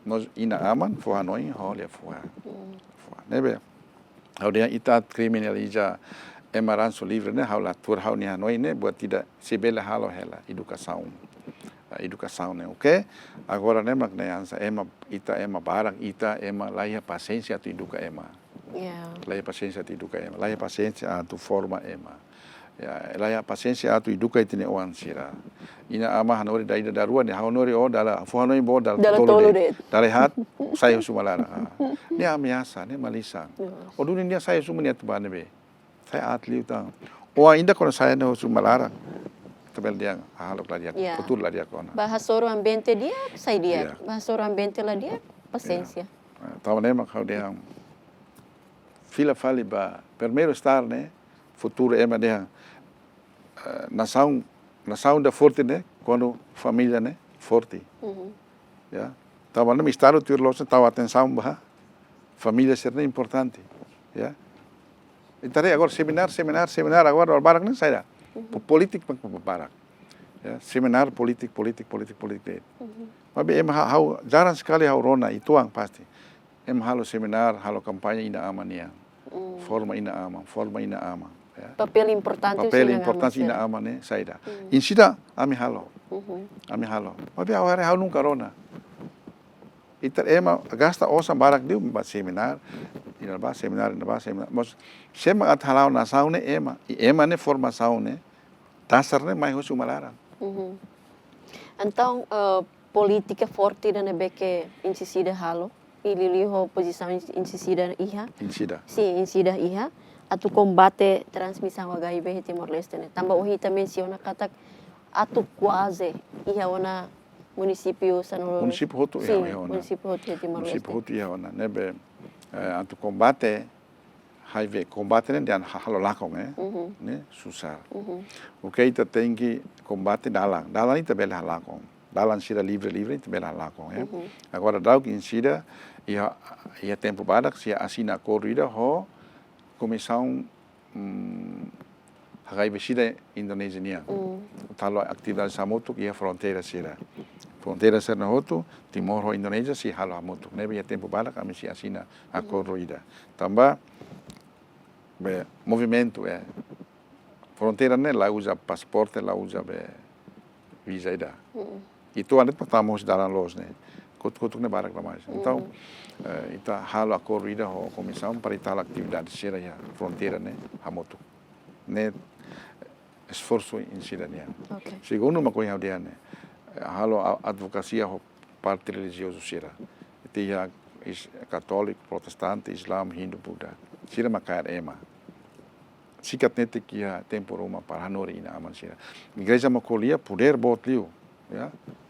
Mas inan-aman fó hanoin ho liafuan. Hmm. Liafuan. Ne'ebé, ha'u dehan ita kriminaliza ema ransu livre ne'e, ha'u la tuur ha'u-nia hanoin ne'e, buat ida sei bele halo hela, edukasaun. Ah, edukasaun ne'e, oke? Agora ne'e mak ne'e hanesan ema, ita ema barak, ita ema la iha pasiénsia atu eduka ema. Ya. La iha pasiénsia atu eduka ema, la iha pasiénsia atu forma ema. Ya, la iha pasiénsia atu eduka ita-nia oan sira. Inan-aman hanorin dala ida dala rua ne'e, ha'u hanorin ó dala, fó hanoin ba ó dala, dala tolu, tolu de'it, de'it. Dala haat, sai husi uma laran. Ah. Ne'e ameasa, ne'e malisan. Yes. Ó duni nia sai husi uma nia atu bá ne'ebé. Sai aat liután. Ó ainda kuandu sai ne'e husi uma laran, ita bele dehan hahalok la di'ak, ya, futuru la di'ak ona. Bá hasoru ambiente di'ak, sai di'ak. Ya. Bá hasoru ambiente la di'ak, pasiénsia. Ya. Ah, tanba ne'e mak ha'u dehan fila fali ba primeiru estar ne'e, futuru ema dehan, eh, nasaun, nasaun ida forte ne'e, kuandu família ne'e forte. Mhm. Ya. Tanba ne'e Estadu tuir loos tau atensaun ba família sira ne'e importante. Ya. Ita haree agora semináriu, semináriu, semináriu, agora barak ne'e saida? Mhm. Po-, polítika ba-, ba-, barak. Ya, semináriu polítika, polítika, polítika, polítika. Mhm. Maibé ema ha-, ha'u, jarang sekali ha'u rona, uitoan pasti. Ema halo semináriu, halo kampaña inan-aman nian. Mm. Forma inan-aman, forma inan-aman, ya. Papél importante, papél husi inan-aman, importánsia sira. Inan-aman ne'e saida? Mm. Oinsá mak ami halo. Mhm. Ami halo. Maibé ha'u haree ha'u nunka rona. Ita ema gasta osan barak liu ba semináriu, iha ne'ebá semináriu, iha ne'ebá semináriu. Mas sé mak atu hala'o nasaun ne'e ema, i ema ne'e formasaun ne'e, dasar ne'e mai husi uma laran. Uhum. Entaun, eh, polítika forte ida ne'ebé ke INCISIDA halo, i liuliu ho pozisaun INCISIDA iha. INCISIDA. Sin, INCISIDA iha, atu kombate transmisaun H I V iha Timor-Leste ne'e. Tanba ohin ita mensiona katak atu kuaze iha ona munisípiu sanulu. Munisípiu hotu iha, sin, iha ona. Munisípiu hotu iha Timor-Leste. Munisípiu hotu iha ona. Ne'ebé, eh, atu kombate H I V, kombate ne'e dehan ha-, halo lakon, eh? Uhum. Ne'e susar. Uhum. O ke ita tenke kombate dalan. Dalan ita bele halakon. Dalan sira livre, livre ita bele halakon, eh? Uhum. Agora, daudaun INCISIDA, iha, iha tempu badak, sira asina akordu ida ho Komisaun, mm, H I V SIDA Indonézia nian. Mm. Atu halo atividade hamutuk iha fronteira sira. Fronteira sira hotu, Timor ho Indonézia sei halo hamutuk. Ne'ebé iha tempu badak ami sei asina akordu ida. Tanba, be, movimentu, eh, fronteira ne'e la uza pasaporte, la uza, be, viza ida. Mm. Ita atu tama husi dalan loos ne'e. Kotuk-kotuk ne'e barak demais. Entaun, mm, eh, ita halo akordu ida ho komisaun para ita halo atividade sira iha fronteira ne'e hamutuk. Ne'e esforsu INCISIDA nian. Ok. Segundu, mak ohin ha'u dehan ne'e, eh, halo a-, advokasia ho parte relijiozu sira. Ita iha is-, Katóliku, Protestante, Islam, Hindu, Buda. Sira mak kaer ema. Sikat netik iha tempu ruma para hanorin inan-aman sira. Igreja mak ko'alia, podér boot liu, ya.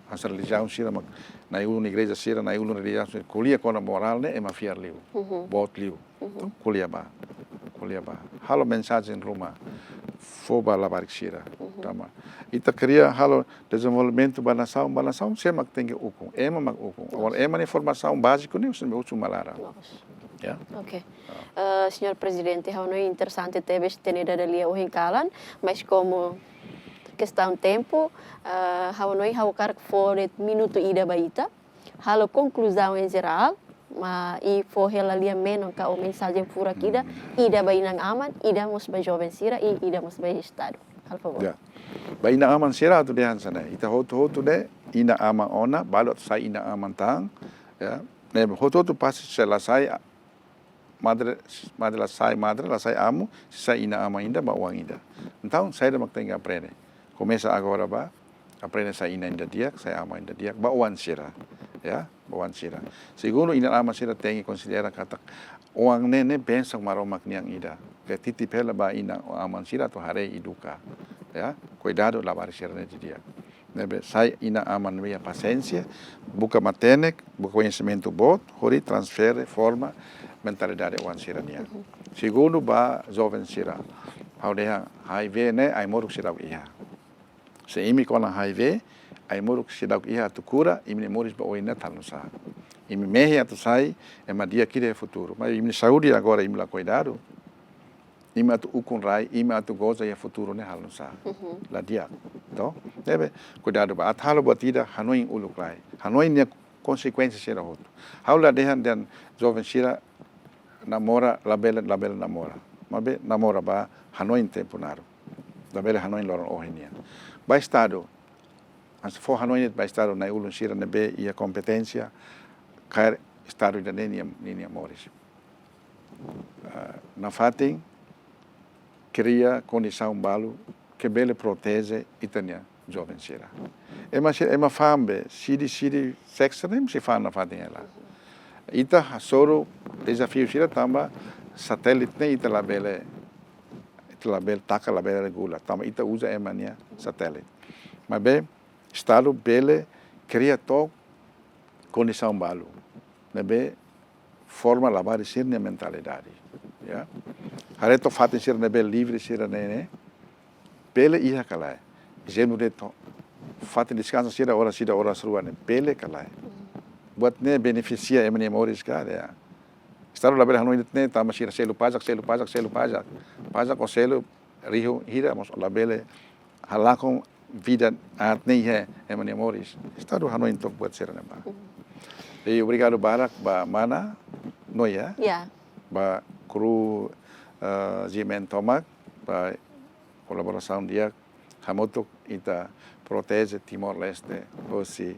Hanesan relijiaun sira mak, na'i-ulun igreja sira, na'i-ulun relijiaun sira ko'alia kona-ba morál ne'e ema fiar liu. Mhm. Boot liu. Mhm. Entaun ko'alia bá. Ko'alia bá. Halo mensajen ruma. Fó ba labarik sira. Mhm. Tanba ita kria halo dezenvolvimentu ba nasaun, ba nasaun sé mak tenke ukun. Ema mak ukun. Loos. Agora ema nia formasaun báziku ne'e husi uma laran. Loos. Ya. Ok. Ah. Eh, Señór Prezidente, ha'u hanoin interesante tebes ita-nia dada lia ohin kalan, mas komu kestaun tempu, eh, ha'u hanoin ha'u hakarak fó de'it minutu ida ba ita, halo konkluzaun em jerál, ma, i fó hela lia-menon ka ou mensajen furak ida, hmm, ida ba inan-aman, ida mós ba joven sira, i ida mós ba Estadu. Halo favór. Ya. Ba inan-aman sira atu dehan hanesan ne'e. Ita hotu-hotu ne'e inan-aman ona, balu atu sai inan-aman tan, ya. Ne'e hotu-hotu pasti sei la sai, a-, madre, madre la sai, madre la sai amu, sei sai inan-aman ida ba oan ida. Entaun, saida mak tenke aprende? Komesa agora bá, aprende sai inan ida di'ak, sai aman ida di'ak, ba oan sira. Ya, ba oan sira. Segundu, inan-aman sira tenke konsidera katak oan ne'e, ne'e bensaun Maromak nian ida. Ke titip hela ba inan-aman sira atu haree, eduka. Ya, kuidadu labarik sira-ne'e didi'ak. Ne'ebé sai inan-aman ne'ebé iha pasiénsia, buka matenek, buka koñesimentu boot, hodi transfere, forma mentalidade oan sira nian. Mhm. Segundu, ba joven sira. Ha'u dehan HIV ne'e ai-moruk seidauk iha. Se imi kona HIV, ai-moruk seidauk iha atu kura, imi-nia moris ba oin ne'e halo nu'usá? Imi mehi atu sai ema di'ak ida iha futuru. Mas imi-nia saúde agora imi la kuidadu, imi atu ukun rai, imi atu goza iha futuru ne'e halo nu'usá? Mhm. La di'ak. To'o? Ne'ebé, kuidadu bá, atu halo buat ida, hanoin uluk lai. Hanoin nia konsekuénsia sira hotu. Ha'u la dehan dehan joven sira namora, labele, labele namora. Maibé namora bá, hanoin tempu naruk. Labele hanoin loron ohin nian. Ba Estadu, mas fó hanoin ba Estadu, na'i-ulun sira ne'ebé iha kompeténsia, kaer Estadu ida-ne'e nia, nia, nia moris. Ah, nafatin, kria kondisaun balu ke bele proteje ita-nia joven sira. Ema sira, ema fa'an be, sidi, sidi, sexta ne'e sei fa'an nafatin hela. Ita hasoru dezafiu sira tanba satélite ne'e ita labele, ita labele taka, labele regula. Tanba ita uza ema nia satélite. Maibé, Estadu bele kria took kondisaun balu. Ne'ebé forma labarik sira-nia mentalidade. Ya. Haree took fatin sira ne'ebé livre sira-ne'e ne'e. Bele iha ka lae. Ezemplu de'it, fatin deskansa sira oras ida oras rua ne'e. Bele ka lae. Buat ne'e benefisia ema nia moris ka, ya. Estadu labele hanoin de'it ne'e, tanba sira selu pajak, selu pajak, selu pajak. Pajak ó selu, rihun hira mós labele halakon vida aat ne'e iha ema nia moris. Estadu hanoin took buat sira-ne'e bá. Mhm. I obrigadu barak ba mana Noia. Ya. Ba kru, eh, GMN tomak, ba kolaborasaun di'ak, hamutuk ita proteje Timor-Leste, hosi,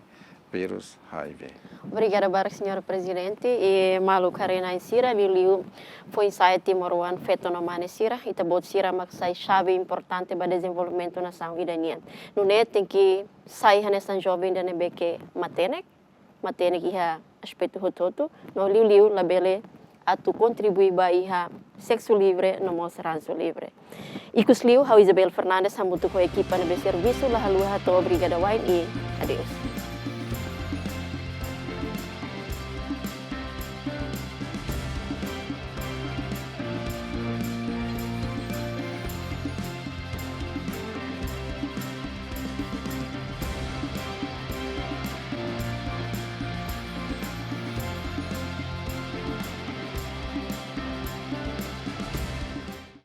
vírus H I V. Obrigada barak, señór Prezidente. I maluk haree-na'in sira, liuliu foin-sa'e timoroan, feto no mane sira, ita-boot sira mak sai xave importante ba dezenvolvimentu nasaun ida nian. Nune'e tenke sai hanesan joven ida ne'ebé ke matenek, matenek iha aspetu hotu-hotu, no liuliu labele atu kontribui ba iha seksu livre no mós ransu livre. Ikusliu, ha'u Isabel Fernandes hamutuk ho ekipa ne'ebé servisu, la haluha hato'o obrigada wa'in i adeus.